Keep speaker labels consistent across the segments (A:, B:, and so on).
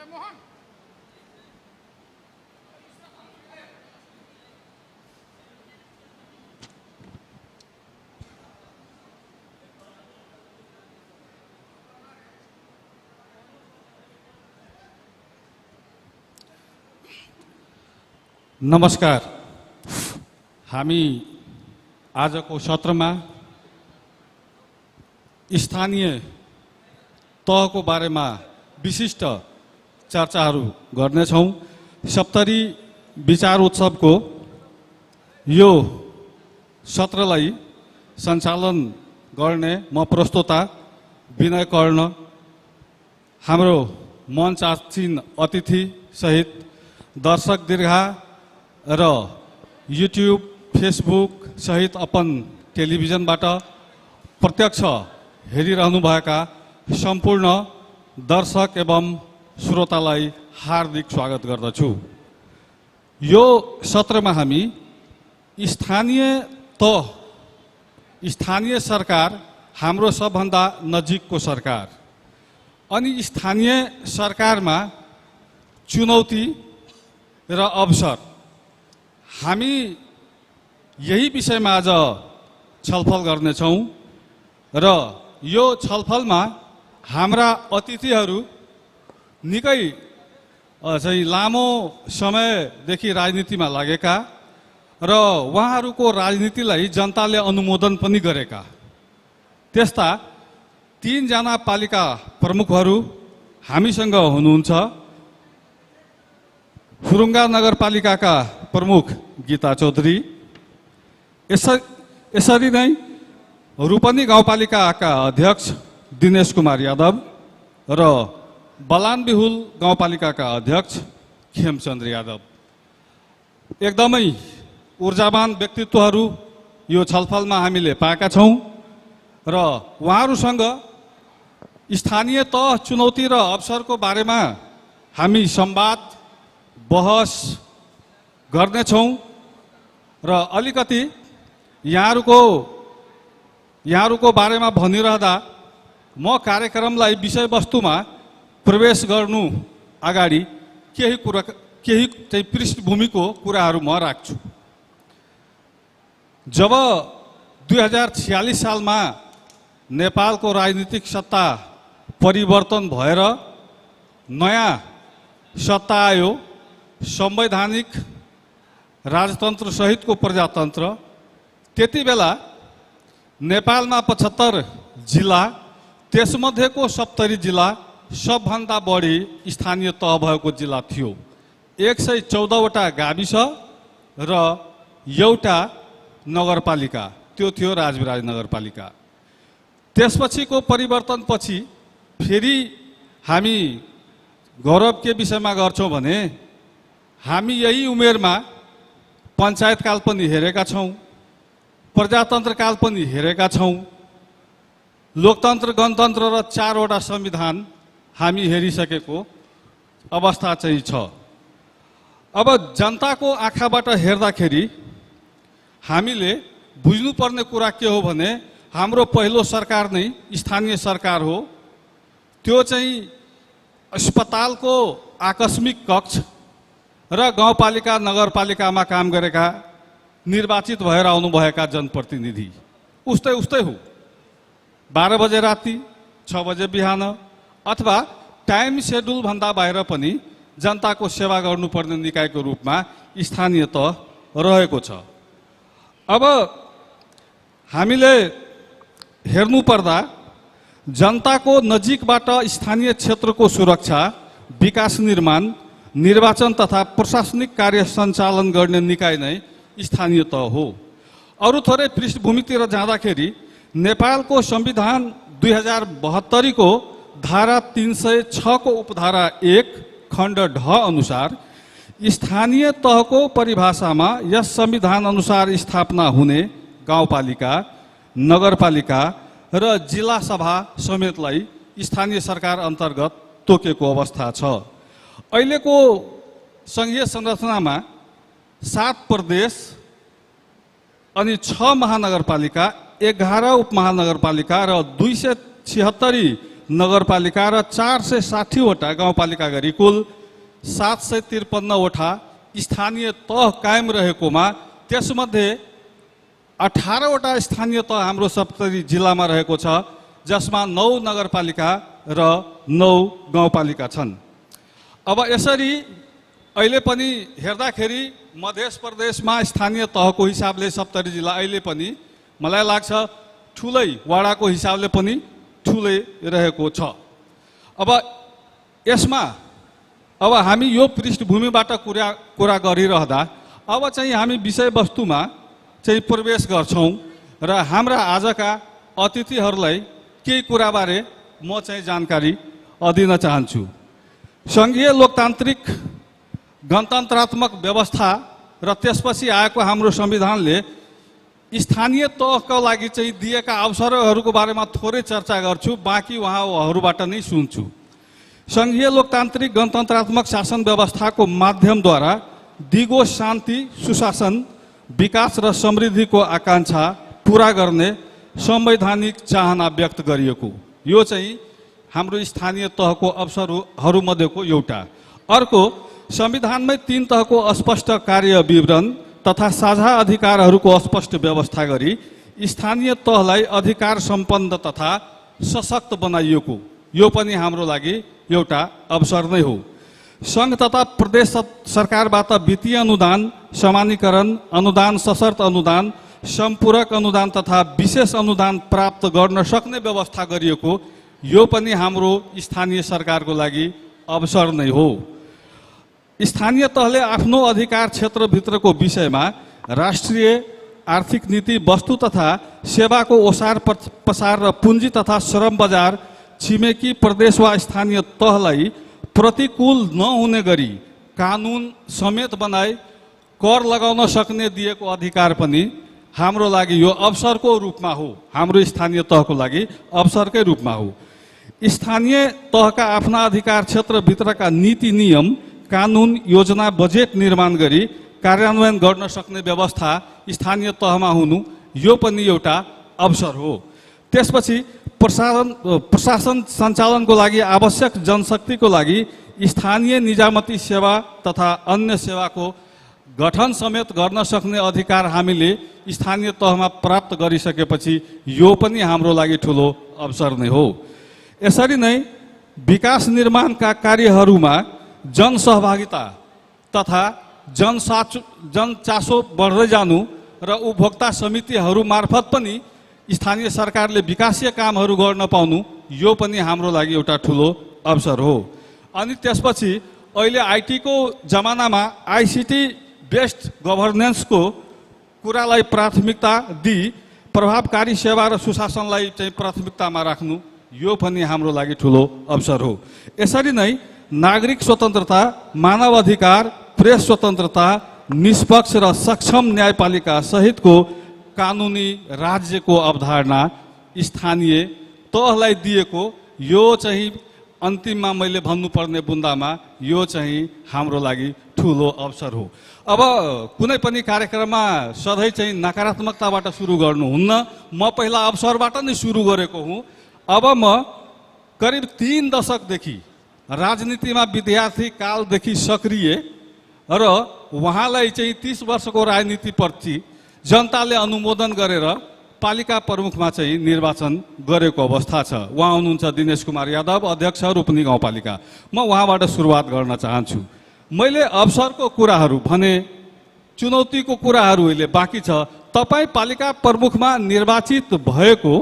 A: नमस्कार। हामी आजको सत्रमा स्थानीय तहको बारेमा विशिष्ट चर्चाहरू गर्नेछौँ। सप्तरी विचार उत्सवको यो सत्रलाई सञ्चालन गर्ने म प्रस्तोता विनय कर्ण, हाम्रो मञ्चासीन अतिथि सहित दर्शक दीर्घा र युट्युब फेसबुक सहित अपन टेलिभिजनबाट प्रत्यक्ष हेरिरहनुभएका सम्पूर्ण दर्शक एवं श्रोतालाई हार्दिक स्वागत गर्दछु। यो सत्रमा हामी स्थानीय सरकार, हाम्रो सबभन्दा नजिकको सरकार, अनि स्थानीय सरकारमा चुनौती र अवसर, हामी यही विषयमा आज छलफल गर्नेछौँ। र यो छलफलमा हाम्रा अतिथिहरू निकै चाहिँ लामो समयदेखि राजनीतिमा लागेका र उहाँहरूको राजनीतिलाई जनताले अनुमोदन पनि गरेका त्यस्ता 3 जना पालिका प्रमुखहरू हामीसँग हुनुहुन्छ। फुरुङ्गा नगरपालिकाका प्रमुख गीता चौधरी, यसरी नै रूपनी गाउँपालिकाका अध्यक्ष दिनेश कुमार यादव र बलानबिहुल गाउँपालिकाका अध्यक्ष खेमचन्द्र यादव। एकदमै ऊर्जावान व्यक्तित्वहरू यो छलफलमा हामीले पाएका छौँ र उहाँहरूसँग स्थानीय तह चुनौती र अवसरको बारेमा हामी संवाद बहस गर्नेछौँ र अलिकति यहाँहरूको बारेमा भनिरहँदा म कार्यक्रमलाई विषयवस्तुमा प्रवेश गर्नु अगाडि केही चाहिँ पृष्ठभूमिको कुराहरू म राख्छु। जब 2046 सालमा नेपालको राजनीतिक सत्ता परिवर्तन भएर नयाँ सत्ता आयो, संवैधानिक राजतन्त्र सहितको प्रजातन्त्र, त्यति बेला नेपालमा 75 जिल्ला, त्यसमध्येको 70 जिल्ला सबभन्दा बढी स्थानीय तह भएको जिल्ला थियो। 114वटा गाविस र एउटा नगरपालिका, त्यो थियो राजविराज नगरपालिका। त्यसपछिको परिवर्तनपछि फेरि हामी गौरव के विषयमा गर्छौँ भने हामी यही उमेरमा पञ्चायत काल पनि हेरेका छौँ, प्रजातन्त्र काल पनि हेरेका छौँ, लोकतन्त्र, गणतन्त्र र 4वटा संविधान हामी हेरिसकेको अवस्था चाहिँ छ। अब जनताको आँखाबाट हेर्दाखेरि हामीले बुझ्नुपर्ने कुरा के हो भने हाम्रो पहिलो सरकार नै स्थानीय सरकार हो। त्यो चाहिँ अस्पतालको आकस्मिक कक्ष र गाउँपालिका नगरपालिकामा काम गरेका निर्वाचित भएर आउनुभएका जनप्रतिनिधि उस्तै हो। 12 बजे राति, 6 बजे बिहान अथवा टाइम सेड्युल भन्दा बाहिर पनि जनताको सेवा गर्नुपर्ने निकायको रूपमा स्थानीय तह रहेको छ। अब हामीले हेर्नुपर्दा जनताको नजिकबाट स्थानीय क्षेत्रको सुरक्षा, विकास निर्माण, निर्वाचन तथा प्रशासनिक कार्य सञ्चालन गर्ने निकाय नै स्थानीय तह हो। अरू थोरै पृष्ठभूमितिर जाँदाखेरि नेपालको संविधान 2072 को धारा 306 को उपधारा 1 खण्ड ढ अनुसार स्थानीय तहको परिभाषामा यस संविधान अनुसार स्थापना हुने गाउँपालिका, नगरपालिका र जिल्ला सभा समेतलाई स्थानीय सरकार अन्तर्गत तोकेको अवस्था छ। अहिलेको संघीय संरचनामा 7 प्रदेश अनि 6 महानगरपालिका, 11 उपमहानगरपालिका र 276 नगरपालिका र 460वटा गाउँपालिका गरी कुल 753वटा स्थानीय तह कायम रहेकोमा त्यसमध्ये 18वटा स्थानीय तह हाम्रो सप्तरी जिल्लामा रहेको छ, जसमा 9 नगरपालिका र 9 गाउँपालिका छन्। अब यसरी अहिले पनि हेर्दाखेरि मध्य प्रदेशमा स्थानीय तहको हिसाबले सप्तरी जिल्ला अहिले पनि मलाई लाग्छ ठुलै वाडाको हिसाबले पनि ठुलै रहेको छ। अब यसमा अब हामी यो पृष्ठभूमिबाट कुरा गरिरहँदा अब चाहिँ हामी विषयवस्तुमा चाहिँ प्रवेश गर्छौँ र हाम्रा आजका अतिथिहरूलाई केही कुराबारे म चाहिँ जानकारी दिन चाहन्छु। सङ्घीय लोकतान्त्रिक गणतन्त्रात्मक व्यवस्था र त्यसपछि आएको हाम्रो संविधानले स्थानीय तहका लागि चाहिँ दिएका अवसरहरूको बारेमा थोरै चर्चा गर्छु, बाँकी उहाँहरूबाट नै सुन्छु। सङ्घीय लोकतान्त्रिक गणतन्त्रात्मक शासन व्यवस्थाको माध्यमद्वारा दिगो शान्ति, सुशासन, विकास र समृद्धिको आकाङ्क्षा पुरा गर्ने संवैधानिक चाहना व्यक्त गरिएको यो चाहिँ हाम्रो स्थानीय तहको अवसरहरूमध्येको एउटा। अर्को, संविधानमै 3 तहको अस्पष्ट कार्य विवरण तथा साझा अधिकारहरूको स्पष्ट व्यवस्था गरी स्थानीय तहलाई अधिकार सम्पन्न तथा सशक्त बनाइएको यो पनि हाम्रो लागि एउटा अवसर नै हो। सङ्घ तथा प्रदेश सरकारबाट वित्तीय अनुदान, समानीकरण अनुदान, सशर्त अनुदान, सम्पूरक अनुदान तथा विशेष अनुदान प्राप्त गर्न सक्ने व्यवस्था गरिएको यो पनि हाम्रो स्थानीय सरकारको लागि अवसर नै हो। स्थानीय तहले आफ्नो अधिकार क्षेत्रभित्रको विषयमा राष्ट्रिय आर्थिक नीति, वस्तु तथा सेवाको ओसार पसार र पुँजी तथा श्रम बजार छिमेकी प्रदेश वा स्थानीय तहलाई प्रतिकूल नहुने गरी कानुन समेत बनाई कर लगाउन सक्ने दिएको अधिकार पनि हाम्रो लागि यो अवसरको रूपमा हो, हाम्रो स्थानीय तहको लागि अवसरकै रूपमा हो। स्थानीय तहका आफ्ना अधिकार क्षेत्रभित्रका नीति, नियम, कानुन, योजना, बजेट निर्माण गरी कार्यान्वयन गर्न सक्ने व्यवस्था स्थानीय तहमा हुनु यो पनि एउटा अवसर हो। त्यसपछि प्रशासन सञ्चालनको लागि आवश्यक जनशक्तिको लागि स्थानीय निजामती सेवा तथा अन्य सेवाको गठन समेत गर्न सक्ने अधिकार हामीले स्थानीय तहमा प्राप्त गरिसकेपछि यो पनि हाम्रो लागि ठुलो अवसर नै हो। यसरी नै विकास निर्माणका कार्यहरूमा जनसहभागिता तथा जनचासो बढ्दै जानु र उपभोक्ता समितिहरू मार्फत पनि स्थानीय सरकारले विकासीय कामहरू गर्न पाउनु यो पनि हाम्रो लागि एउटा ठुलो अवसर हो। अनि त्यसपछि अहिले आइटीको जमानामा आइसिटी बेस्ड गभर्नेन्सको कुरालाई प्राथमिकता दिई प्रभावकारी सेवा र सुशासनलाई चाहिँ प्राथमिकतामा राख्नु यो पनि हाम्रो लागि ठुलो अवसर हो। यसरी नै नागरिक स्वतन्त्रता, मानव अधिकार, प्रेस स्वतन्त्रता, निष्पक्ष र सक्षम न्यायपालिका सहितको कानुनी राज्यको अवधारणा स्थानीय तहलाई दिएको यो चाहिँ अन्तिममा मैले भन्नुपर्ने बुन्दामा यो चाहिँ हाम्रो लागि ठुलो अवसर हो। अब कुनै पनि कार्यक्रममा सधैँ चाहिँ नकारात्मकताबाट सुरु गर्नुहुन्न, म पहिला अवसरबाट नै सुरु गरेको हुँ। अब म करिब 3 दशकदेखि राजनीतिमा विद्यार्थी कालदेखि सक्रिय र उहाँलाई चाहिँ 30 वर्षको राजनीतिप्रति जनताले अनुमोदन गरेर पालिका प्रमुखमा चाहिँ निर्वाचन गरेको अवस्था छ। उहाँ हुनुहुन्छ दिनेश कुमार यादव, अध्यक्ष रूपनी गाउँपालिका। म उहाँबाट सुरुवात गर्न चाहन्छु। मैले अवसरको कुराहरू भने, चुनौतीको कुराहरू अहिले बाँकी छ। तपाईँ पालिका प्रमुखमा निर्वाचित भएको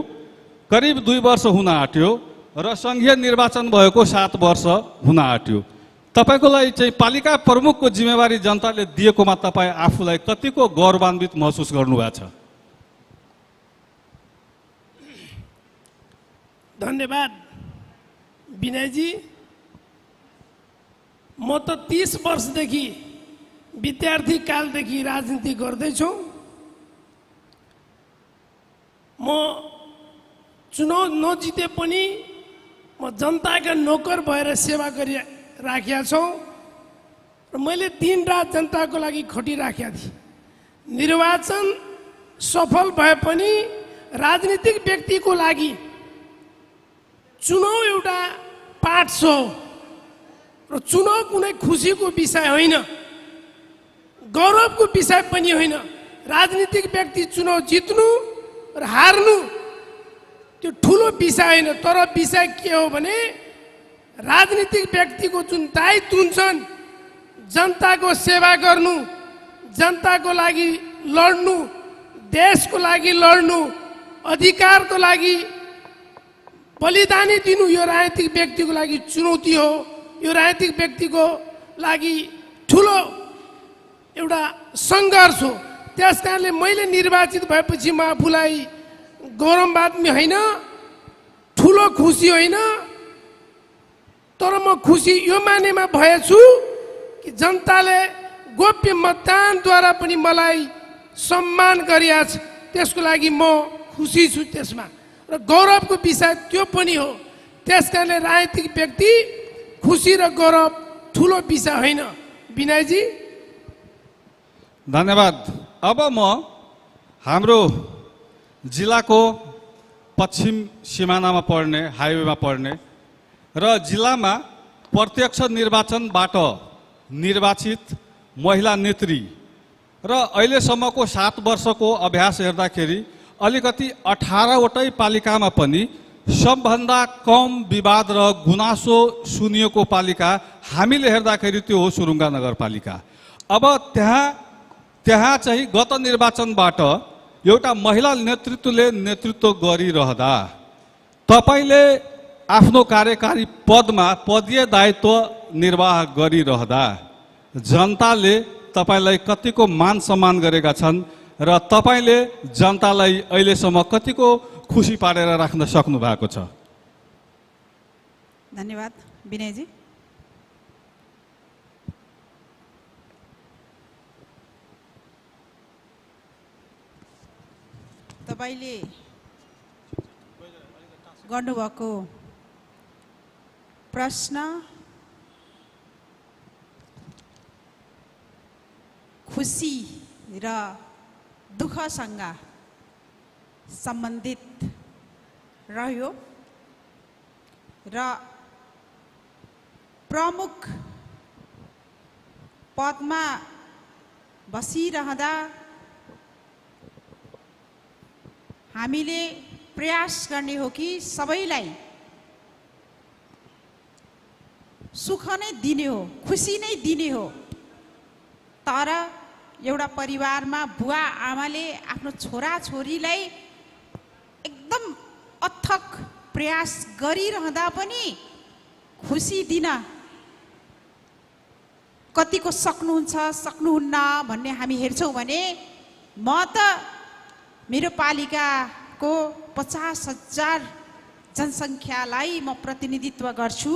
A: करिब 2 वर्ष हुन आँट्यो र सङ्घीय निर्वाचन भएको 7 वर्ष हुन आँट्यो। तपाईँको लागि चाहिँ पालिका प्रमुखको जिम्मेवारी जनताले दिएकोमा तपाईँ आफूलाई कतिको गौरवान्वित महसुस गर्नुभएको छ?
B: धन्यवाद विनयजी। म त 30 वर्षदेखि विद्यार्थी कालदेखि राजनीति गर्दैछु। म चुनाव नजिते पनि म जनताका नोकर भएर सेवा गरिराखेका छौँ र मैले दिन रात जनताको लागि खटिराखेका थिएँ। निर्वाचन सफल भए पनि राजनीतिक व्यक्तिको लागि चुनाव एउटा पाठ हो र चुनाव कुनै खुसीको विषय होइन, गौरवको विषय पनि होइन। राजनीतिक व्यक्ति चुनाव जित्नु र हार्नु त्यो ठुलो विषय होइन, तर विषय के हो भने राजनीतिक व्यक्तिको जुन दायित्व हुन्छन्, जनताको सेवा गर्नु, जनताको लागि लड्नु, देशको लागि लड्नु, अधिकारको लागि बलिदानी दिनु, यो राजनीतिक व्यक्तिको लागि चुनौती हो। यो राजनीतिक व्यक्तिको लागि ठुलो एउटा सङ्घर्ष हो। त्यस कारणले मैले निर्वाचित भएपछि म आफूलाई गौरववाद होइन, ठुलो खुसी होइन, तर म खुसी यो मानेमा भएछु कि जनताले गोप्य मतदानद्वारा पनि मलाई सम्मान गरिया छ, त्यसको लागि म खुसी छु त्यसमा, र गौरवको विषय त्यो पनि हो। त्यस कारणले राजनीतिक व्यक्ति खुसी र गौरव ठुलो विषय होइन। विनयजी
A: धन्यवाद। अब म हाम्रो जिल्लाको पश्चिम सिमानामा पर्ने हाइवेमा पर्ने र जिल्लामा प्रत्यक्ष निर्वाचनबाट निर्वाचित महिला नेत्री र अहिलेसम्मको 7 वर्षको अभ्यास हेर्दाखेरि अलिकति 18वटै पालिकामा पनि सबभन्दा कम विवाद र गुनासो सुनिएको पालिका हामीले हेर्दाखेरि त्यो हो सुरुङ्गा नगरपालिका। अब त्यहाँ चाहिँ गत निर्वाचनबाट एउटा महिला नेतृत्वले नेतृत्व गरिरहँदा तपाईले आफ्नो कार्यकारी पदमा पदीय दायित्व निर्वाह गरिरहँदा जनताले तपाईलाई कतिको मान सम्मान गरेका छन् र तपाईले जनतालाई अहिलेसम्म कतिको खुसी पारेर राख्न सक्नु भएको छ?
C: धन्यवाद विनयजी। तपाईले गर्नुभएको प्रश्न खुसी र दुःखसँग सम्बन्धित रह्यो र प्रमुख पदमा बसिरहँदा हामीले प्रयास गर्ने हो कि सबैलाई सुख नै दिने हो, खुसी नै दिने हो। तर एउटा परिवारमा बुवा आमाले आफ्नो छोरा छोरीलाई एकदम अथक प्रयास गरिरहँदा पनि खुसी दिन कतिको सक्नुहुन्छ सक्नुहुन्न भन्ने हामी हेर्छौँ भने म त मेरो पालिकाको 50,000 जनसङ्ख्यालाई म प्रतिनिधित्व गर्छु।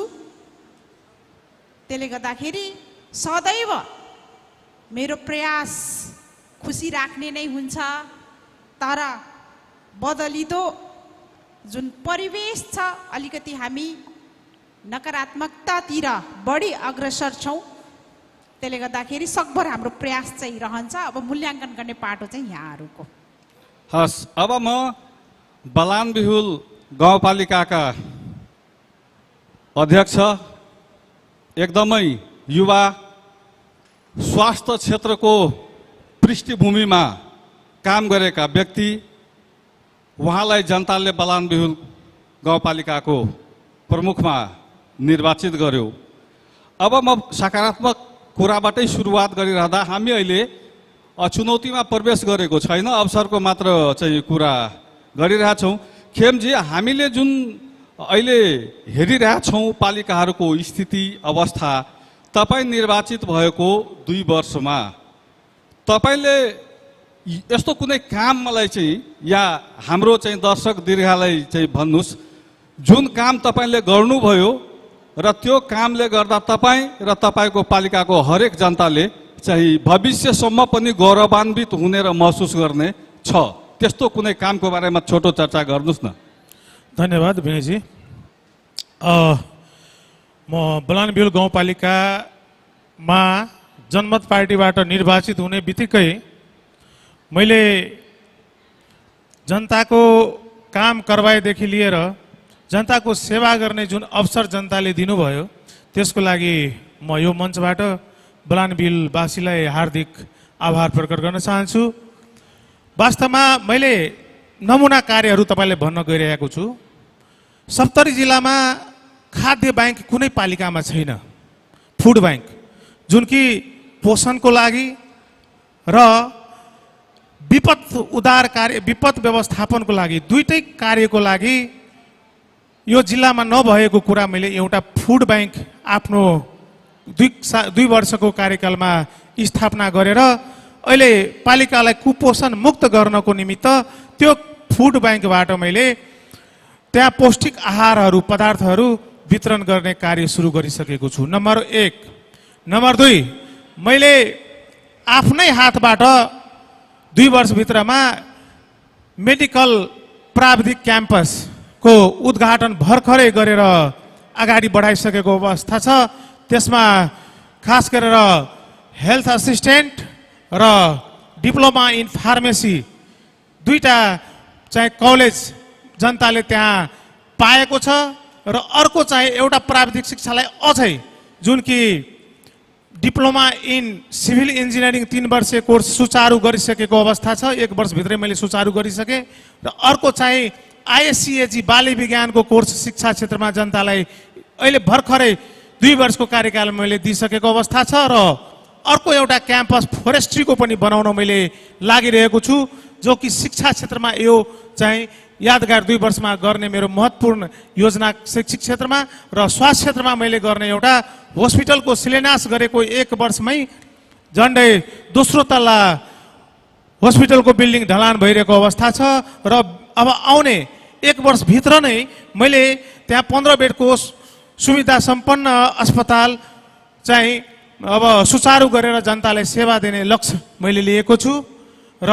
C: त्यसले गर्दाखेरि सदैव मेरो प्रयास खुसी राख्ने नै हुन्छ। तर बदलिदो जुन परिवेश छ अलिकति हामी नकारात्मकतातिर बढी अग्रसर छौँ। त्यसले गर्दाखेरि सकभर हाम्रो प्रयास चाहिँ रहन्छ। अब मूल्याङ्कन गर्ने पाटो चाहिँ यहाँहरूको।
A: हस्, अब म बलानबिहुल गाउँपालिकाका अध्यक्ष, एकदमै युवा, स्वास्थ्य क्षेत्रको पृष्ठभूमिमा काम गरेका व्यक्ति, उहाँलाई जनताले बलानबिहुल गाउँपालिकाको प्रमुखमा निर्वाचित गर्यो। अब म सकारात्मक कुराबाटै सुरुवात गरिरहँदा हामी अहिले चुनौतीमा प्रवेश गरेको छैन, अवसरको मात्र चाहिँ कुरा गरिरहेछौँ। खेमजी, हामीले जुन अहिले हेरिरहेछौँ पालिकाहरूको स्थिति अवस्था, तपाईँ निर्वाचित भएको 2 वर्षमा तपाईले यस्तो कुनै काम मलाई चाहिँ या हाम्रो चाहिँ दर्शक दीर्घलाई चाहिँ भन्नुहोस्, जुन काम तपाईँले गर्नुभयो र त्यो कामले गर्दा तपाईँ र तपाईँको पालिकाको हरेक जनताले चाहिँ भविष्यसम्म पनि गौरवान्वित हुने र महसुस गर्ने छ, त्यस्तो कुनै कामको बारेमा छोटो चर्चा गर्नुहोस् न।
D: धन्यवाद विनयजी। म बलानबिहुल गाउँपालिकामा जनमत पार्टीबाट निर्वाचित हुने बित्तिकै मैले जनताको काम कारबाहीदेखि लिएर जनताको सेवा गर्ने जुन अवसर जनताले दिनुभयो त्यसको लागि म यो मञ्चबाट बलानबिलवासीलाई हार्दिक आभार प्रकट गर्न चाहन्छु। वास्तवमा मैले नमुना कार्यहरू तपाईँलाई भन्न गइरहेको छु। सप्तरी जिल्लामा खाद्य बैंक कुनै पालिकामा छैन, फुड बैंक, जुन कि पोषणको लागि र विपद व्यवस्थापनको लागि दुईटै कार्यको लागि यो जिल्लामा नभएको कुरा मैले एउटा फुड बैंक आफ्नो 2 वर्षको कार्यकालमा स्थापना गरेर अहिले पालिकालाई कुपोषण मुक्त गर्नको निमित्त त्यो फुड बैंकबाट मैले त्यहाँ पौष्टिक आहारहरू पदार्थहरू वितरण गर्ने कार्य सुरु गरिसकेको छु। नम्बर 1। नम्बर 2, मैले आफ्नै हातबाट 2 वर्षभित्रमा मेडिकल प्राविधिक क्याम्पसको उद्घाटन भर्खरै गरेर अगाडि बढाइसकेको अवस्था छ। त्यसमा खास गरेर हेल्थ असिस्टेन्ट र डिप्लोमा इन फार्मेसी दुईटा चाहिँ कलेज जनताले त्यहाँ पाएको छ र अर्को चाहिँ एउटा प्राविधिक शिक्षालाई अझै जुन कि डिप्लोमा इन सिभिल इन्जिनियरिङ 3 वर्षीय कोर्स सुचारू गरिसकेको अवस्था छ। 1 वर्षभित्रै मैले सुचारू गरिसकेँ र अर्को चाहिँ आइएससिएजी बाली विज्ञानको कोर्स शिक्षा क्षेत्रमा जनतालाई अहिले भर्खरै 2 वर्षको कार्यकालमा मैले दिइसकेको अवस्था छ र अर्को एउटा क्याम्पस फोरेस्ट्रीको पनि बनाउन मैले लागिरहेको छु, जो कि शिक्षा क्षेत्रमा यो चाहिँ यादगार 2 वर्षमा गर्ने मेरो महत्त्वपूर्ण योजना शैक्षिक क्षेत्रमा र स्वास्थ्य क्षेत्रमा मैले गर्ने एउटा हस्पिटलको शिलान्यास गरेको 1 वर्षमै झन्डै दोस्रो तल्ला हस्पिटलको बिल्डिङ ढलान भइरहेको अवस्था छ र अब आउने 1 वर्षभित्र नै मैले त्यहाँ 15 बेडको सुविधा सम्पन्न अस्पताल चाहिँ अब सुचारू गरेर जनतालाई सेवा दिने लक्ष्य मैले लिएको छु र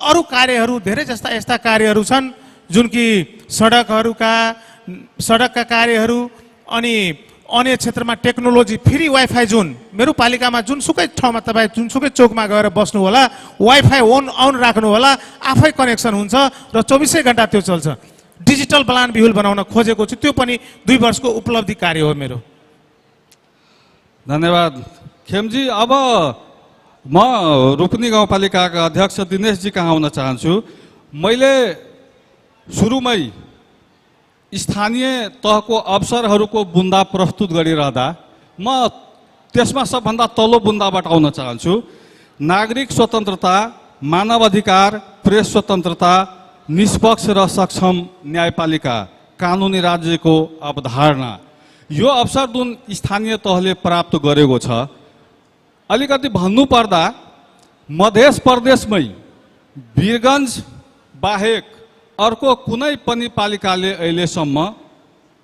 D: अरू कार्यहरू धेरै जस्ता यस्ता कार्यहरू छन् जुन कि सडकका कार्यहरू अनि अन्य क्षेत्रमा टेक्नोलोजी फ्री वाइफाई जोन मेरो पालिकामा जुनसुकै ठाउँमा तपाईँ जुनसुकै चोकमा गएर बस्नु होला, वाइफाई अन राख्नु होला, आफै कनेक्सन हुन्छ र 24 घण्टा त्यो चल्छ। डिजिटल बलानबिहुल बनाउन खोजेको छु, त्यो पनि 2 वर्षको उपलब्धि कार्य हो मेरो।
A: धन्यवाद खेमजी। अब म रूपनी गाउँपालिकाका अध्यक्ष दिनेशजी कहाँ आउन चाहन्छु। मैले सुरुमै स्थानीय तहको अवसरहरूको बुन्दा प्रस्तुत गरिरहँदा म त्यसमा सबभन्दा तल्लो बुन्दाबाट आउन चाहन्छु। नागरिक स्वतन्त्रता, मानवाधिकार, प्रेस स्वतन्त्रता, निष्पक्ष र सक्षम न्यायपालिका, कानुनी राज्यको अवधारणा, यो अवसर जुन स्थानीय तहले प्राप्त गरेको छ, अलिकति भन्नुपर्दा मध्य प्रदेशमै वीरगञ्ज बाहेक अर्को कुनै पनि पालिकाले अहिलेसम्म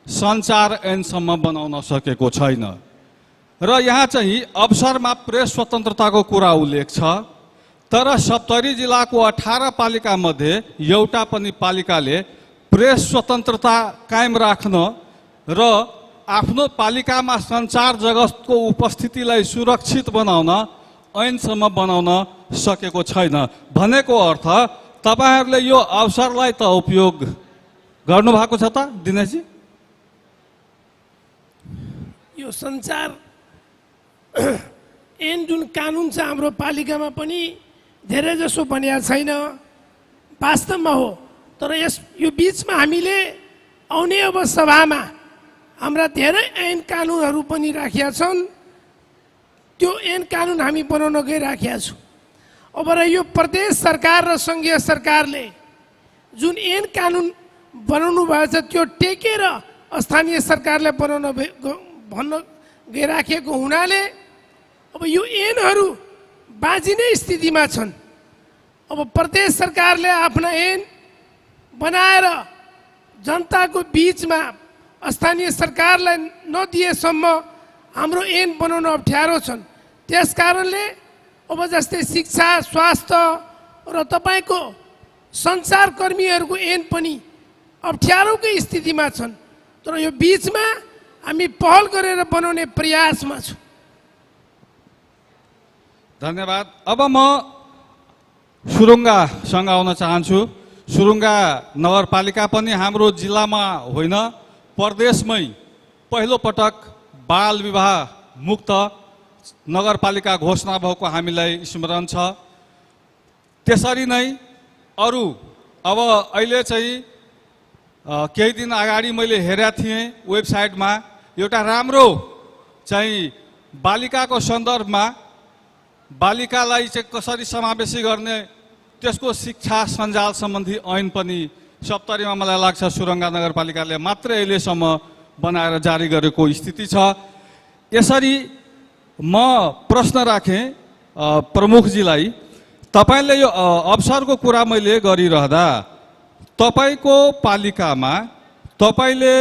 A: सञ्चार ऐनसम्म बनाउन सकेको छैन र यहाँ चाहिँ अवसरमा प्रेस स्वतन्त्रताको कुरा उल्लेख छ। तर सप्तरी जिल्लाको 18 पालिका मध्ये एउटा पनि पालिकाले प्रेस स्वतन्त्रता कायम राख्न र आफ्नो पालिकामा सञ्चार जगतको उपस्थितिलाई सुरक्षित बनाउन ऐनसम्म बनाउन सकेको छैन। भनेको अर्थ तपाईहरुले यो अवसरलाई त उपयोग गर्नु भएको छ त दिनेशजी?
B: यो सञ्चार ऐन जुन कानुन छ हाम्रो पालिकामा पनि धेरै जसो बनिया छैन, वास्तवमा हो। तर यो बीचमा हामीले आउने अब सभामा हाम्रा धेरै ऐन कानुनहरू पनि राखिया छन्। त्यो ऐन कानुन हामी बनाउन गइराखेका छौँ। अब र यो प्रदेश सरकार र सङ्घीय सरकारले जुन ऐन कानुन बनाउनु भएको छ त्यो टेकेर स्थानीय सरकारले बनाउन भन्न गइराखेको हुनाले अब यो ऐनहरू बाजिने स्थितिमा छन्। अब प्रदेश सरकारले आफ्ना ऐन बनाएर जनताको बीचमा स्थानीय सरकारलाई नदिएसम्म हाम्रो ऐन बनाउन अप्ठ्यारो छन्। त्यस कारणले अब जस्तै शिक्षा, स्वास्थ्य र तपाईँको सञ्चारकर्मीहरूको ऐन पनि अप्ठ्यारोकै स्थितिमा छन्। तर यो बीचमा हामी पहल गरेर बनाउने प्रयासमा छौँ।
A: धन्यवाद। अब म सुरुङ्गासँग आउन चाहन्छु। सुरुङ्गा नगरपालिका पनि हाम्रो जिल्लामा होइन प्रदेशमै पहिलो पटक बाल विवाह मुक्त नगरपालिका घोषणा भएको हामीलाई स्मरण छ। त्यसरी नै अरू अब अहिले चाहिँ केही दिन अगाडि मैले हेरेका थिएँ वेबसाइटमा एउटा राम्रो चाहिँ बालिकाको सन्दर्भमा बालिकालाई चाहिँ कसरी समावेशी गर्ने त्यसको शिक्षा सञ्जाल सम्बन्धी ऐन पनि 70 मलाई लाग्छ सुरङ्गा नगरपालिकाले मात्रै अहिलेसम्म बनाएर जारी गरेको स्थिति छ। यसरी म प्रश्न राखेँ प्रमुखजीलाई, तपाईँले यो अवसरको कुरा मैले गरिरहँदा तपाईँको पालिकामा तपाईँले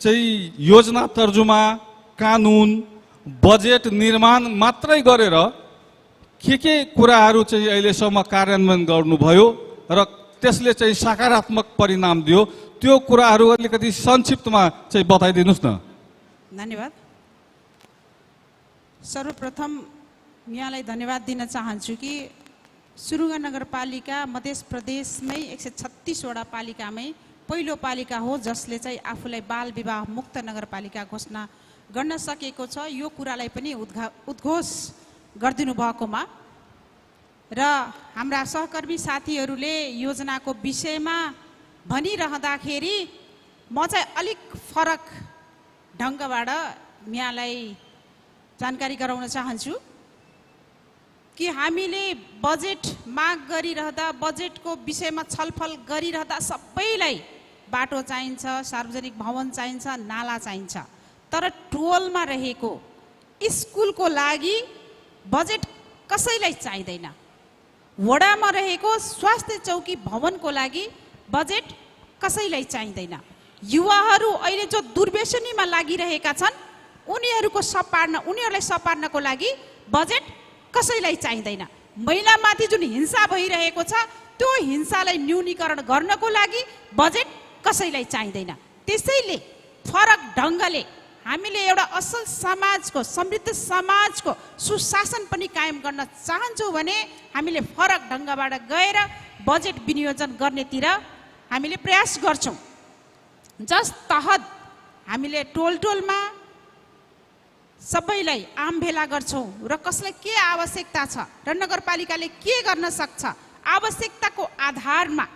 A: चाहिँ योजना तर्जुमा, कानुन, बजेट निर्माण मात्रै गरेर के कुराहरू चाहिँ अहिलेसम्म कार्यान्वयन गर्नुभयो र त्यसले चाहिँ सकारात्मक परिणाम दियो, त्यो कुराहरू अलिकति संक्षिप्तमा चाहिँ बताइदिनुहोस् न।
C: धन्यवाद। सर्वप्रथम यहाँलाई धन्यवाद दिन चाहन्छु कि सुरुङ्गा नगरपालिका मध्य प्रदेशमै 136 वटा पालिकामै पहिलो पालिका हो जसले चाहिँ आफूलाई बाल विवाह मुक्त नगरपालिका घोषणा गर्न सकेको छ। यो कुरालाई पनि उद्घोष गरिदिनु भएकोमा र हाम्रा सहकर्मी साथीहरूले योजनाको विषयमा भनिरहँदाखेरि म चाहिँ अलिक फरक ढङ्गबाट यहाँलाई जानकारी गराउन चाहन्छु कि हामीले बजेट माग गरिरहँदा, बजेटको विषयमा छलफल गरिरहँदा सबैलाई बाटो चाहिन्छ, सार्वजनिक भवन चाहिन्छ, नाला चाहिन्छ, तर टोलमा रहेको स्कुलको लागि बजेट कसैलाई चाहिँदैन। वडामा रहेको स्वास्थ्य चौकी भवनको लागि बजेट कसैलाई चाहिँदैन। युवाहरू अहिले जो दुर्व्यसनीमा लागिरहेका छन् उनीहरूलाई सपार्नको लागि बजेट कसैलाई चाहिँदैन। महिलामाथि जुन हिंसा भइरहेको छ त्यो हिंसालाई न्यूनीकरण गर्नको लागि बजेट कसैलाई चाहिँदैन। त्यसैले फरक ढङ्गले हामीले एउटा असल समाजको, समृद्ध समाजको सुशासन पनि कायम गर्न चाहन्छौँ भने हामीले फरक ढङ्गबाट गएर बजेट विनियोजन गर्नेतिर हामीले प्रयास गर्छौँ। जस तहत हामीले टोलमा सबैलाई आम भेला गर्छौँ र कसलाई के आवश्यकता छ र नगरपालिकाले के गर्न सक्छ, आवश्यकताको आधारमा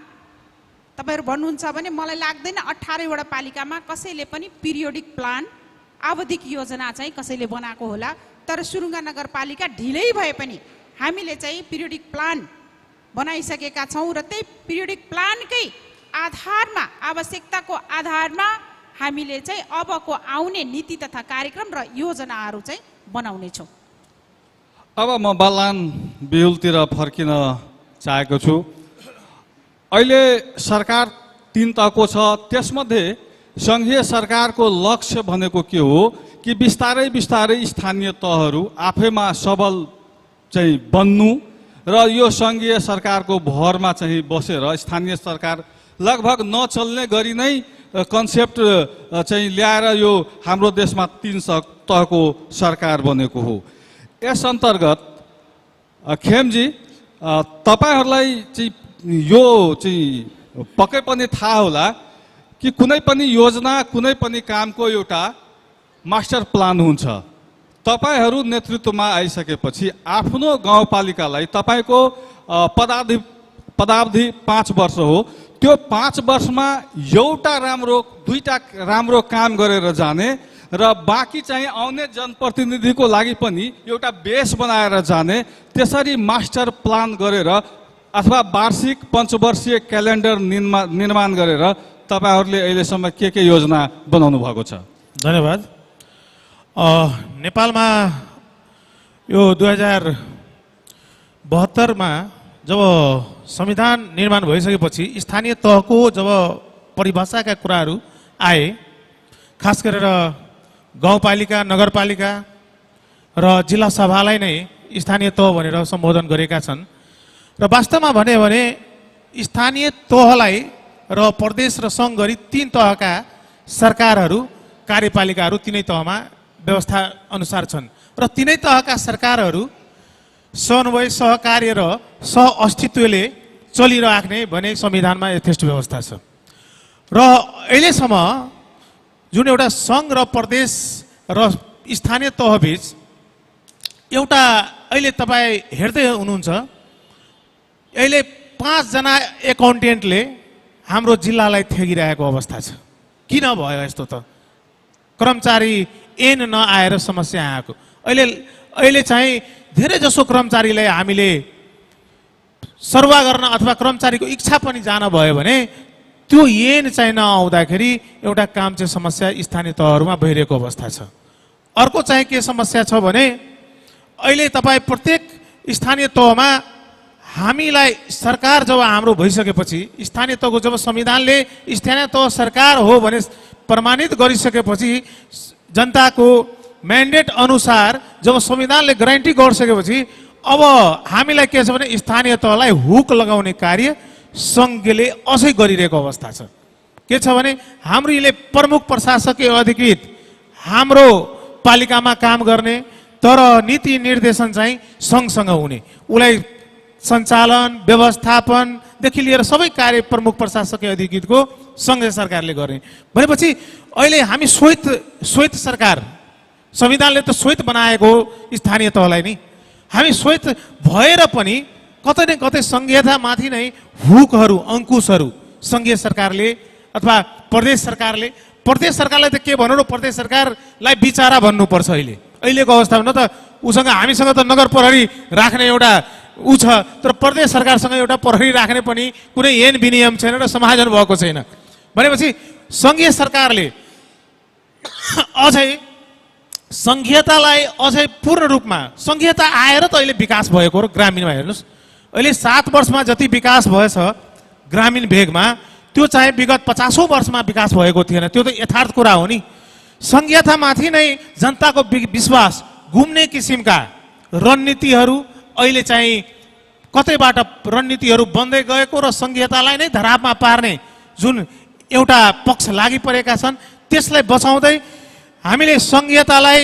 C: तपाईँहरू भन्नुहुन्छ भने मलाई लाग्दैन 18 वटा पालिकामा कसैले पनि पिरियोडिक प्लान, आवधिक योजना चाहिँ कसैले बनाएको होला। तर सुरुङ्गा नगरपालिका ढिलै भए पनि हामीले चाहिँ पिरियोडिक प्लान बनाइसकेका छौँ र त्यही पिरियोडिक प्लानकै आधारमा, आवश्यकताको आधारमा हामीले चाहिँ अबको आउने नीति तथा कार्यक्रम र योजनाहरू चाहिँ बनाउनेछौँ।
A: अब म बलान बिहुलतिर फर्किन चाहेको छु। अहिले सरकार 3 तहको छ, त्यसमध्ये सङ्घीय सरकारको लक्ष्य भनेको के हो कि बिस्तारै बिस्तारै स्थानीय तहहरू आफैमा सबल चाहिँ बन्नु र यो सङ्घीय सरकारको भरमा चाहिँ बसेर स्थानीय सरकार लगभग नचल्ने गरी नै कन्सेप्ट चाहिँ ल्याएर यो हाम्रो देशमा 3 तहको सरकार बनेको हो। यस अन्तर्गत खेमजी, तपाईँहरूलाई चाहिँ यो चाहिँ पक्कै पनि थाहा होला कि कुनै पनि योजना, कुनै पनि कामको एउटा मास्टर प्लान हुन्छ। तपाईँहरू नेतृत्वमा आइसकेपछि आफ्नो गाउँपालिकालाई तपाईँको पदावधि 5 वर्ष हो, त्यो 5 वर्षमा एउटा राम्रो, 2टा राम्रो काम गरेर जाने र बाँकी चाहिँ आउने जनप्रतिनिधिको लागि पनि एउटा बेस बनाएर जाने, त्यसरी मास्टर प्लान गरेर अथवा वार्षिक पञ्चवर्षीय क्यालेन्डर निर्माण गरेर तपाईँहरूले अहिलेसम्म के योजना बनाउनु भएको छ?
D: धन्यवाद। नेपालमा यो 2072 मा जब संविधान निर्माण भइसकेपछि स्थानीय तहको जब परिभाषाका कुराहरू आए, खास गरेर गाउँपालिका, नगरपालिका र जिल्ला सभालाई नै स्थानीय तह भनेर सम्बोधन गरेका छन् र वास्तवमा भने स्थानीय तहलाई र प्रदेश र सङ्घ गरी 3 तहका सरकारहरू, कार्यपालिकाहरू 3 तहमा व्यवस्था अनुसार छन् र 3 तहका सरकारहरू समन्वय, सहकार्य र सहअस्तित्वले चलिराख्ने भने संविधानमा यथेष्ट व्यवस्था छ र अहिलेसम्म जुन एउटा सङ्घ र प्रदेश र स्थानीय तहबीच एउटा अहिले तपाईँ हेर्दै हुनुहुन्छ, अहिले 5 जना एकाउन्टेन्टले हाम्रो जिल्लालाई थेगिरहेको अवस्था छ। किन भयो यस्तो त? कर्मचारी ऐन नआएर समस्या आएको। अहिले चाहिँ धेरै जसो कर्मचारीलाई हामीले सर्वा गर्न अथवा कर्मचारीको इच्छा पनि जान भयो भने त्यो ऐन चाहिँ नआउँदाखेरि एउटा काम चाहिँ समस्या स्थानीय तहहरूमा भइरहेको अवस्था छ। अर्को चाहिँ के समस्या छ भने अहिले तपाईँ प्रत्येक स्थानीय तहमा हामीलाई सरकार जब हाम्रो भइसकेपछि, स्थानीय तहको जब संविधानले स्थानीय तह सरकार हो भने प्रमाणित गरिसकेपछि, जनताको म्यान्डेट अनुसार जब संविधानले ग्यारेन्टी गरिसकेपछि अब हामीलाई के छ भने स्थानीय तहलाई हुक लगाउने कार्य सङ्घले अझै गरिरहेको अवस्था छ। के छ भने हाम्रोले प्रमुख प्रशासकीय अधिकृत हाम्रो पालिकामा काम गर्ने, तर नीति निर्देशन चाहिँ सँगसँग हुने, उसलाई सञ्चालन व्यवस्थापनदेखि लिएर सबै कार्य प्रमुख प्रशासकीय अधिकृतको सङ्घीय सरकारले गर्ने भनेपछि अहिले हामी श्वेत सरकार, संविधानले त श्वेत बनाएको स्थानीय तहलाई नै हामी श्वेत भएर पनि कतै न कतै सङ्घीयतामाथि नै हुकहरू अङ्कुशहरू सङ्घीय सरकारले अथवा प्रदेश सरकारले त के भनौँ र, प्रदेश सरकारलाई बिचारा भन्नुपर्छ। अहिलेको अवस्थामा न त उसँग हामीसँग त नगर प्रहरी राख्ने एउटा ऊ छ, तर प्रदेश सरकारसँग एउटा प्रहरी राख्ने पनि कुनै ऐन विनियम छैन र समायोजन भएको छैन भनेपछि सङ्घीय सरकारले अझै सङ्घीयतालाई अझै पूर्ण रूपमा, सङ्घीयता आएर त अहिले विकास भएको र ग्रामीणमा हेर्नुहोस्, अहिले 7 वर्षमा जति विकास भएछ ग्रामीण भेगमा त्यो चाहिँ विगत 50औं वर्षमा विकास भएको थिएन। त्यो त यथार्थ कुरा हो नि। सङ्घीयतामाथि नै जनताको विश्वास गुम्ने किसिमका रणनीतिहरू अहिले चाहिँ कतैबाट रणनीतिहरू बन्दै गएको र सङ्घीयतालाई नै धरापमा पार्ने जुन एउटा पक्ष लागि परेका छन्, त्यसलाई बचाउँदै हामीले सङ्घीयतालाई,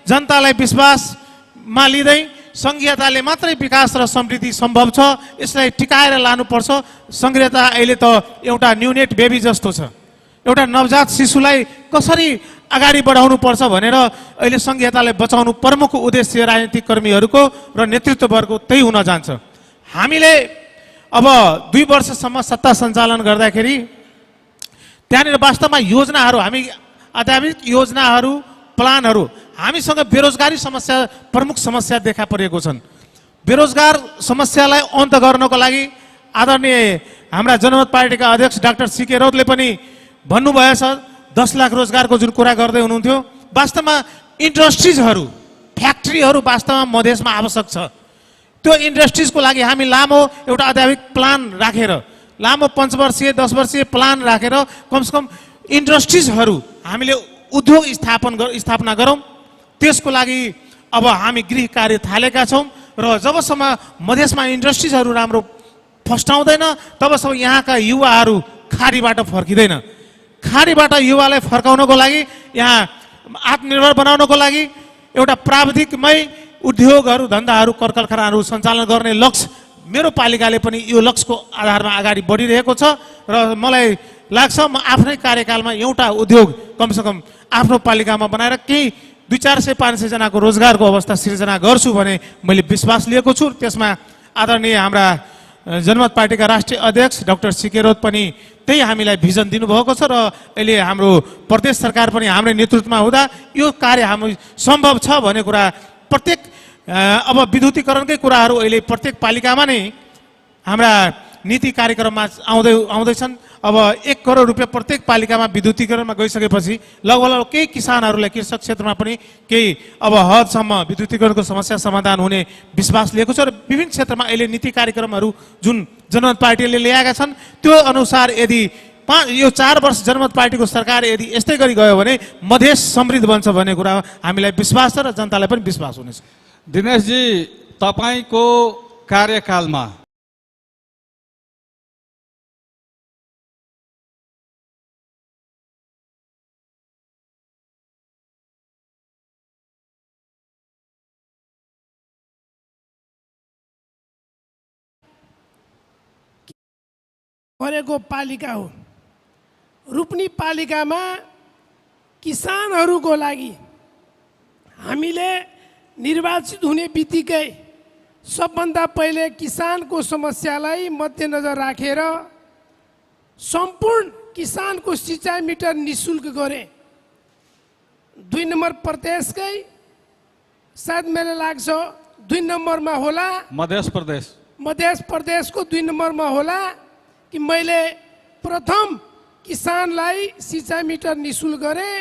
D: जनतालाई विश्वासमा लिँदै सङ्घीयताले मात्रै विकास र समृद्धि सम्भव छ, यसलाई टिकाएर लानुपर्छ। सङ्घीयता अहिले त एउटा न्युनेट बेबी जस्तो छ, एउटा नवजात शिशुलाई कसरी अगाडि बढाउनु पर्छ भनेर अहिले सङ्घीयतालाई बचाउनु प्रमुख उद्देश्य राजनीतिक कर्मीहरूको र नेतृत्ववर्गको त्यही हुन जान्छ। हामीले अब 2 वर्षसम्म सत्ता सञ्चालन गर्दाखेरि त्यहाँनिर वास्तवमा योजनाहरू, हामी आधारित योजनाहरू, प्लानहरू, हामीसँग बेरोजगारी समस्या प्रमुख समस्या देखा परेको छन्। बेरोजगार समस्यालाई अन्त गर्नको लागि आदरणीय हाम्रा जनमत पार्टीका अध्यक्ष डाक्टर सीके रौतले पनि भन्नुभएछ 10 लाख रोजगारको जुन कुरा गर्दै हुनुहुन्थ्यो। वास्तवमा इन्डस्ट्रिजहरू, फ्याक्ट्रीहरू वास्तवमा मधेसमा आवश्यक छ। त्यो इन्डस्ट्रिजको लागि हामी लामो एउटा आधारित प्लान राखेर, लामो 5 वर्षीय 10 वर्षीय प्लान राखेर कमसेकम इन्डस्ट्रिजहरू हामीले उद्योग स्थापना गरौँ। त्यसको लागि अब हामी गृह कार्य थालेका छौँ र जबसम्म मधेसमा इन्डस्ट्रिजहरू राम्रो फस्टाउँदैन तबसम्म यहाँका युवाहरू खाडीबाट फर्किँदैन। खाडीबाट युवालाई फर्काउनको लागि, यहाँ आत्मनिर्भर बनाउनको लागि एउटा प्राविधिकमय उद्योगहरू, धन्दाहरू, कारखानाहरू सञ्चालन गर्ने लक्ष्य मेरो पालिकाले पनि यो लक्ष्यको आधारमा अगाडि बढिरहेको छ र मलाई लाग्छ म आफ्नै कार्यकालमा एउटा उद्योग कमसेकम आफ्नो पालिकामा बनाएर केही 200-400-500 जनाको रोजगारको अवस्था सिर्जना गर्छु भने मैले विश्वास लिएको छु। त्यसमा आदरणीय हाम्रा जनमत पार्टीका राष्ट्रिय अध्यक्ष डाक्टर सीके रौत पनि त्यही हामीलाई भिजन दिनुभएको छ र अहिले हाम्रो प्रदेश सरकार पनि हाम्रै नेतृत्वमा हुँदा यो कार्य हामी सम्भव छ भन्ने कुरा प्रत्येक अब विद्युतीकरणकै कुराहरू अहिले प्रत्येक पालिकामा नै हाम्रा नीति कार्यक्रममा आउँदैछन्। अब 1 करोड रुपियाँ प्रत्येक पालिकामा विद्युतीकरणमा गइसकेपछि लगभग केही किसानहरूलाई, कृषक क्षेत्रमा पनि केही अब हदसम्म विद्युतीकरणको समस्या समाधान हुने विश्वास लिएको छ र विभिन्न क्षेत्रमा अहिले नीति कार्यक्रमहरू जुन जनमत पार्टीले ल्याएका छन् त्यो अनुसार यदि यो 4 वर्ष जनमत पार्टीको सरकार यदि यस्तै गरी गयो भने मधेस समृद्ध बन्छ भन्ने कुरा हामीलाई विश्वास छ र जनतालाई पनि विश्वास हुनेछ।
A: दिनेशजी, तपाईँको कार्यकालमा
B: परेको पालिका हो। रूपनी पालिकामा किसानहरूको लागि हामीले निर्वाचित हुने बित्तिकै सबभन्दा पहिले किसानको समस्यालाई मध्यनजर राखेर सम्पूर्ण किसानको सिँचाइ मिटर निशुल्क गरे। 2 नम्बर प्रदेशकै सायद मलाई लाग्छ 2 नम्बरमा होला, मध्य प्रदेशको 2 नम्बरमा होला कि मैले प्रथम किसानलाई सिँचाइ मिटर निशुल्क गरे।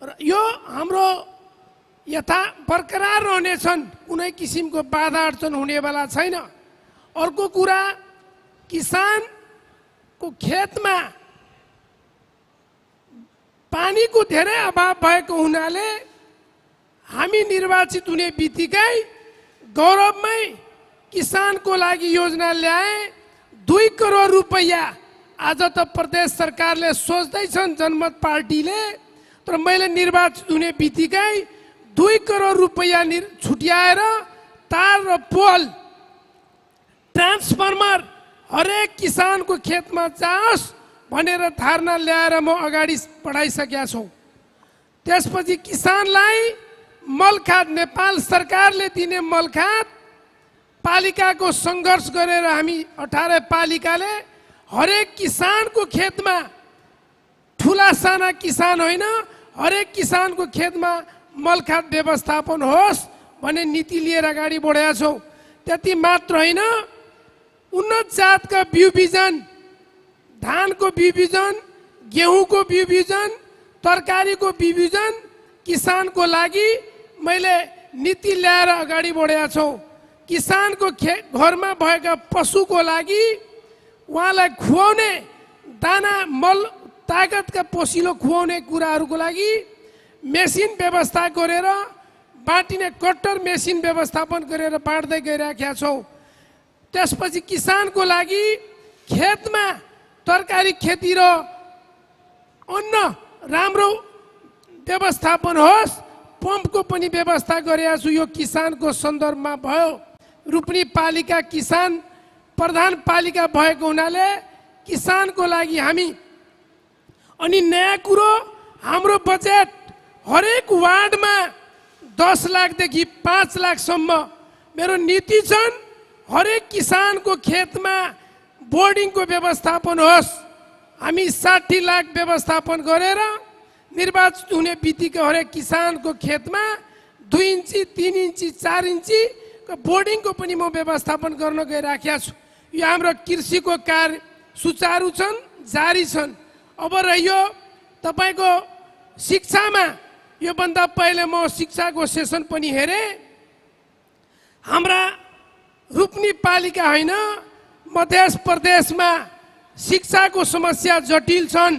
B: र यो हाम्रो यथा बरकरार रहनेछन्, कुनै किसिमको बाधा अडचन हुनेवाला छैन। अर्को कुरा, किसानको खेतमा पानीको धेरै अभाव भएको हुनाले हामी निर्वाचित हुने बित्तिकै गौरवमै किसानको लागि योजना ल्याए। 2 करोड रुपैयाँ आज त प्रदेश सरकारले सोच्दैछन् जनमत पार्टीले, तर मैले निर्वाचित हुने बित्तिकै 2 करोड रुपैयाँ छुट्याएर तार र पोल ट्रान्सफर्मर हरेक किसानको खेतमा जाओस् भनेर धारणा ल्याएर म अगाडि बढाइसकेका छौँ। त्यसपछि किसानलाई मलखाद, नेपाल सरकारले दिने मलखाद पालिकाको सङ्घर्ष गरेर हामी 18 पालिकाले हरेक किसानको खेतमा, ठुला साना किसान होइन, हरेक किसानको खेतमा मलखाद व्यवस्थापन होस् भन्ने नीति लिएर अगाडि बढेका छौँ। त्यति मात्र होइन, उन्नत जातका बिउ बिजन, धानको बिउ बिजन, गेहुँको बिउ बिजन, तरकारीको बिउ बिजन किसानको लागि मैले नीति ल्याएर अगाडि बढेका छौँ। किसानको घरमा भएका पशुको लागि उहाँलाई खुवाउने दाना, मल, तागतका पोसिलो खुवाउने कुराहरूको लागि मेसिन व्यवस्था गरेर, बाँटिने कट्टर मेसिन व्यवस्थापन गरेर बाँड्दै गइरहेका छौँ। त्यसपछि किसानको लागि खेतमा तरकारी खेती र अन्न राम्रो व्यवस्थापन होस्, पम्पको पनि व्यवस्था गरेका छु। यो किसानको सन्दर्भमा भयो। रूपनी पालिका किसान प्रधान पालिका भएको हुनाले किसानको लागि हामी, अनि नयाँ कुरो, हाम्रो बजेट हरेक वार्डमा 10 लाखदेखि 5 लाखसम्म मेरो नीति छन्। हरेक किसानको खेतमा बोर्डिङको व्यवस्थापन होस्। हामी 60 लाख व्यवस्थापन गरेर निर्वाचित हुने बित्तिकै हरेक किसानको खेतमा 2 इन्ची, 3 इन्ची, 4 इन्ची बोर्डिङको पनि म व्यवस्थापन गर्न गइराखेको छु। यो हाम्रो कृषिको कार्य सुचारू छन्, जारी छन्। अब रह्यो तपाईँको शिक्षामा, योभन्दा पहिले म शिक्षाको सेसन पनि हेरेँ। हाम्रा रूपनी पालिका होइन, मध्य प्रदेशमा शिक्षाको समस्या जटिल छन्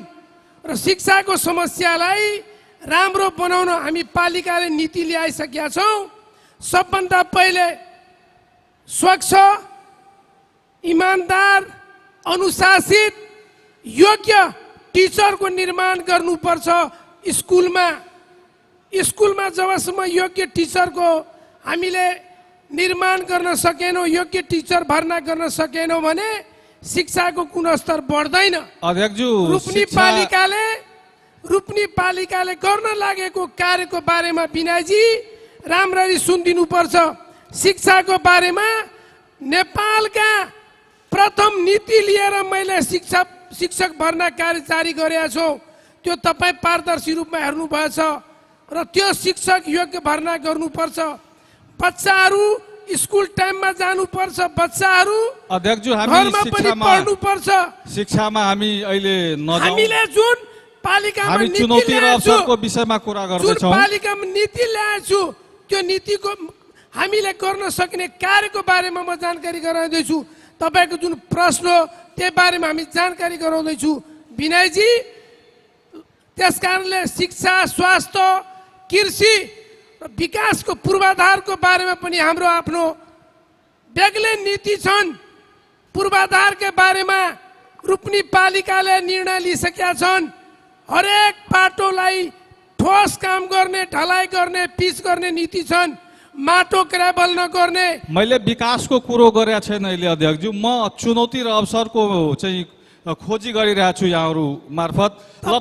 B: र शिक्षाको समस्यालाई राम्रो बनाउन हामी पालिकाले नीति ल्याइसकेका छौँ। सबभन्दा पहिले स्वच्छ, इमान्दार, अनुशासित, योग्य टिचरको निर्माण गर्नुपर्छ। स्कुलमा जबसम्म योग्य टिचरको हामीले निर्माण गर्न सकेनौँ, योग्य टिचर भर्ना गर्न सकेनौँ भने शिक्षाको गुणस्तर बढ्दैन। रूपनी पालिकाले गर्न लागेको कार्यको बारेमा विनयजी राम्ररी सुनिदिनुपर्छ। शिक्षाको बारेमा नेपालका प्रथम नीति लिएर मैले शिक्षक भर्ना कार्य जारी गरेका छौँ। त्यो तपाईँ पारदर्शी रूपमा हेर्नुभएछ र त्यो शिक्षक योग्य भर्ना गर्नुपर्छ। बच्चाहरू स्कुल टाइममा जानुपर्छ, बच्चाहरू घरमा पनि पढ्नुपर्छ।
A: शिक्षामा हामी अहिले
B: हामीले जुन पालिकामा
A: चुनौती र अवसरको विषयमा कुरा गर्दैछौँ,
B: पालिकामा नीति ल्याएछु, त्यो नीतिको हामीले गर्न सक्ने कार्यको बारेमा म जानकारी गराउँदैछु। तपाईँको जुन प्रश्न हो त्यो बारेमा हामी जानकारी गराउँदैछु विनयजी। त्यस कारणले शिक्षा, स्वास्थ्य, कृषि र विकासको पूर्वाधारको बारेमा पनि हाम्रो आफ्नो बेग्लै नीति छन्। पूर्वाधारका बारेमा रूपनी पालिकाले निर्णय लिइसकेका छन्। हरेक बाटोलाई ठोस काम गर्ने, ढलाइ गर्ने, पिच गर्ने नीति छन्। माटो ग्राभल नगर्ने।
A: मैले विकासको कुरो गरेका छैन अहिले अध्यक्षज्यू, म चुनौती र अवसरको चाहिँ खोजी गरिरहेको छु यहाँहरू मार्फत। ल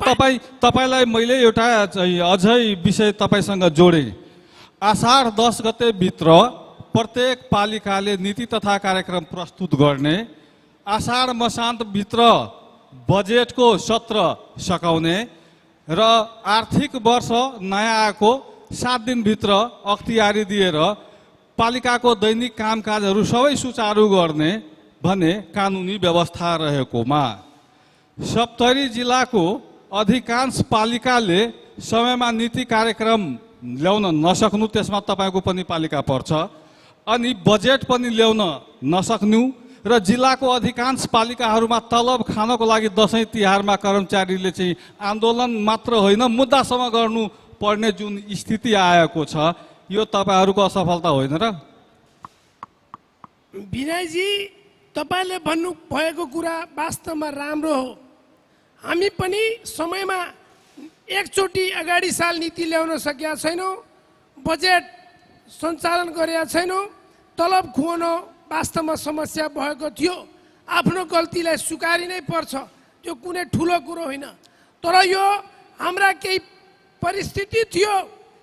A: तपाईँलाई मैले एउटा चाहिँ अझै विषय तपाईँसँग जोडेँ। आषाढ 10 गते भित्र प्रत्येक पालिकाले नीति तथा कार्यक्रम प्रस्तुत गर्ने, आषाढ मसान्तभित्र बजेटको सत्र सकाउने र आर्थिक वर्ष नयाँ आएको 7 दिनभित्र अख्तियारी दिएर पालिकाको दैनिक कामकाजहरू सबै सुचारू गर्ने भने कानुनी व्यवस्था रहेकोमा सप्तरी जिल्लाको अधिकांश पालिकाले समयमा नीति कार्यक्रम ल्याउन नसक्नु, त्यसमा तपाईँको पनि पालिका पर्छ, अनि बजेट पनि ल्याउन नसक्नु र जिल्लाको अधिकांश पालिकाहरूमा तलब खानको लागि दसैँ तिहारमा कर्मचारीले चाहिँ आन्दोलन मात्र होइन मुद्दासम्म गर्नु पर्ने जुन स्थिति आएको छ, यो तपाईँहरूको असफलता होइन र?
B: विनयजी, तपाईँले भन्नु भएको कुरा वास्तवमा राम्रो हो। हामी पनि समयमा एकचोटि अगाडि साल नीति ल्याउन सकेका छैनौँ, बजेट सञ्चालन गरेका छैनौँ, तलब खुवाउन वास्तवमा समस्या भएको थियो। आफ्नो गल्तीलाई स्वीकारिनै पर्छ, त्यो कुनै ठुलो कुरो होइन। तर यो हाम्रा केही परिस्थिति थियो,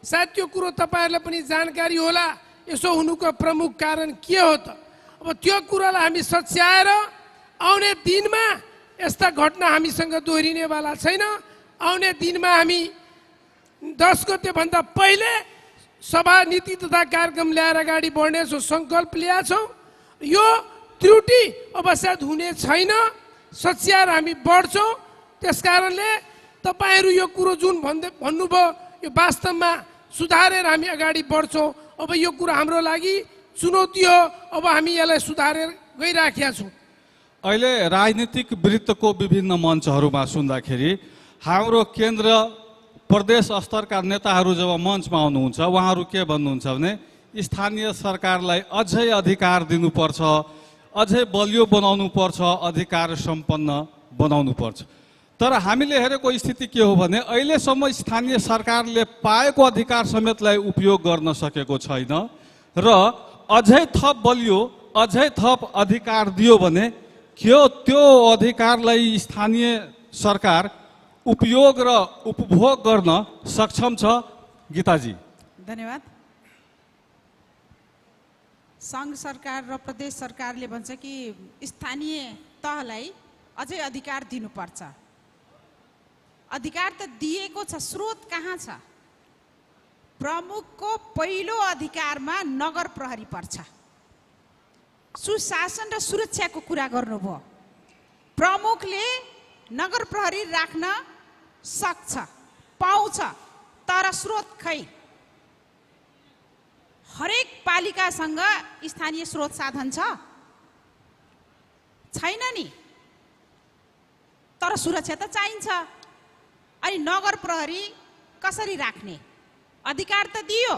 B: सायद त्यो कुरो तपाईँहरूलाई पनि जानकारी होला। यसो हुनुको प्रमुख कारण के हो त? अब त्यो कुरालाई हामी सच्याएर आउने दिनमा यस्ता घटना हामीसँग दोहोरिनेवाला छैन। आउने दिनमा हामी 10 गतेभन्दा पहिले सभा नीति तथा कार्यक्रम ल्याएर अगाडि बढ्नेछौँ, सङ्कल्प ल्याएका छौँ। यो त्रुटि अब सायद हुने छैन, सच्याएर हामी बढ्छौँ। त्यस कारणले तपाईँहरू यो कुरो जुन भन्नुभयो यो वास्तवमा सुधारेर हामी अगाडि बढ्छौँ। अब यो कुरो हाम्रो लागि चुनौती हो, अब हामी यसलाई सुधारेर गइराखेका छौँ।
A: अहिले राजनीतिक वृत्तको विभिन्न मञ्चहरूमा सुन्दाखेरि हाम्रो केन्द्र प्रदेश स्तरका नेताहरू जब मञ्चमा आउनुहुन्छ उहाँहरू के भन्नुहुन्छ भने स्थानीय सरकारलाई अझै अधिकार दिनुपर्छ, अझै बलियो बनाउनु पर्छ, अधिकार सम्पन्न बनाउनु पर्छ। तर हामीले हेरेको स्थिति के हो भने अहिलेसम्म स्थानीय सरकारले पाएको अधिकार समेतलाई उपयोग गर्न सकेको छैन र अझै थप बलियो, अझै थप अधिकार दियो भने के त्यो अधिकारलाई स्थानीय सरकार उपयोग र उपभोग गर्न सक्षम छ? गीताजी,
C: धन्यवाद। सङ्घ सरकार र प्रदेश सरकारले भन्छ कि स्थानीय तहलाई अझै अधिकार दिनुपर्छ। अधिकार त दिएको छ, स्रोत कहाँ छ? प्रमुखको पहिलो अधिकारमा नगर प्रहरी पर्छ। सुशासन र सुरक्षाको कुरा गर्नुभयो। प्रमुखले नगर प्रहरी राख्न सक्छ, पाउँछ, तर स्रोत खै। हरेक पालिकासँग स्थानीय स्रोत साधन छैन नि, तर सुरक्षा त चाहिन्छ। अनि नगर प्रहरी कसरी राख्ने? अधिकार त दियो,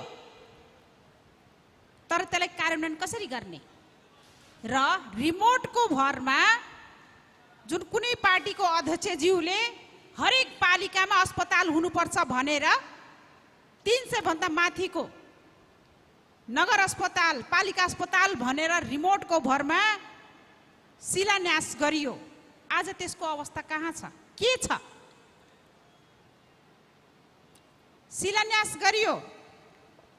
C: तर त्यसलाई कार्यान्वयन कसरी गर्ने? र रिमोटको भरमा जुन कुनै पार्टीको अध्यक्षज्यूले हरेक पालिकामा अस्पताल हुनुपर्छ भनेर 300 भन्दा माथिको नगर अस्पताल, पालिका अस्पताल भनेर रिमोटको भरमा शिलान्यास गरियो। आज त्यसको अवस्था कहाँ छ? के छ? शिलान्यास गरियो,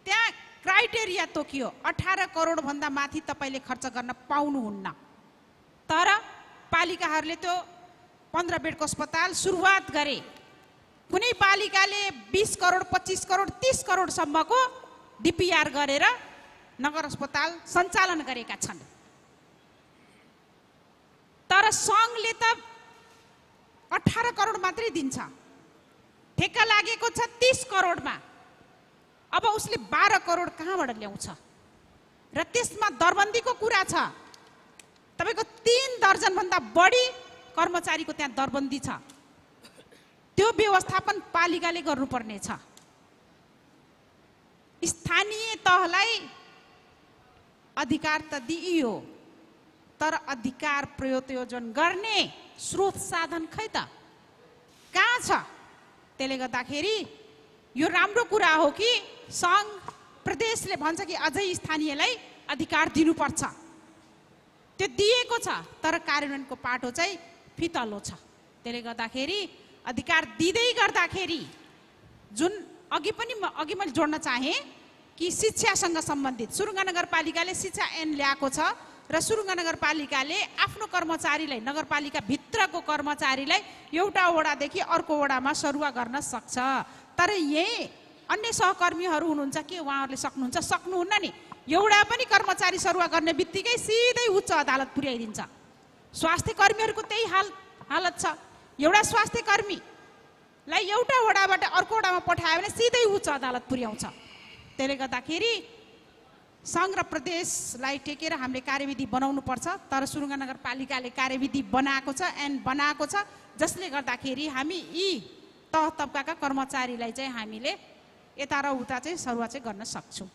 C: त्यहाँ क्राइटेरिया तोकियो 18 करोड भन्दा माथि तपाईले खर्च गर्न पाउनुहुन्न। तर पालिकाहरूले त्यो 15 बेडको अस्पताल सुरुवात गरे। कुनै पालिकाले 20 करोड, 25 करोड, 30 करोड सम्मको डीपीआर गरेर नगर अस्पताल सञ्चालन गरेका छन्। तर सङ्घले त 18 करोड मात्रै दिन्छ। ठेक्का लागेको छ 30 करोडमा। अब उसले 12 करोड कहाँबाट ल्याउँछ? र त्यसमा दरबन्दीको कुरा छ। तपाईको 3 दर्जन भन्दा बढी कर्मचारीको त्यहाँ दरबन्दी छ। त्यो व्यवस्थापन पालिकाले गर्नुपर्ने छ। स्थानीय तहलाई अधिकार त दिइयो, तर अधिकार प्रयोजन गर्ने स्रोत साधन खै त? कहाँ छ? त्यसले गर्दाखेरि यो राम्रो कुरा हो कि सङ्घ प्रदेशले भन्छ कि अझै स्थानीयलाई अधिकार दिनुपर्छ। त्यो दिएको छ, तर कार्यान्वयनको पाटो चाहिँ फितलो छ। त्यसले गर्दाखेरि अधिकार दिँदै गर्दाखेरि जुन अघि मैले जोड्न चाहेँ कि शिक्षासँग सम्बन्धित सुरुङ्गा नगरपालिकाले शिक्षा ऐन ल्याएको छ र सुरुङ्गा नगरपालिकाले आफ्नो कर्मचारीलाई नगरपालिका भित्रको कर्मचारीलाई एउटा वडादेखि अर्को वडामा सरुवा गर्न सक्छ। तर यही अन्य सहकर्मीहरू हुनुहुन्छ के उहाँहरूले सक्नुहुन्न नि। एउटा पनि कर्मचारी सरुवा गर्ने बित्तिकै सिधै उच्च अदालत पुर्याइदिन्छ। स्वास्थ्य कर्मीहरूको त्यही हालत छ। एउटा स्वास्थ्य कर्मीलाई एउटा वडाबाट अर्को वडामा पठायो भने सिधै उच्च अदालत पुर्याउँछ। त्यसले गर्दाखेरि सङ्घ र प्रदेशलाई टेकेर हामीले कार्यविधि बनाउनु पर्छ। तर सुरुङ्गा नगरपालिकाले कार्यविधि बनाएको छ, ऐन बनाएको छ, जसले गर्दाखेरि हामी यी तह तब्काका कर्मचारीलाई चाहिँ हामीले यता र उता चाहिँ सरुवा चाहिँ गर्न सक्छौँ।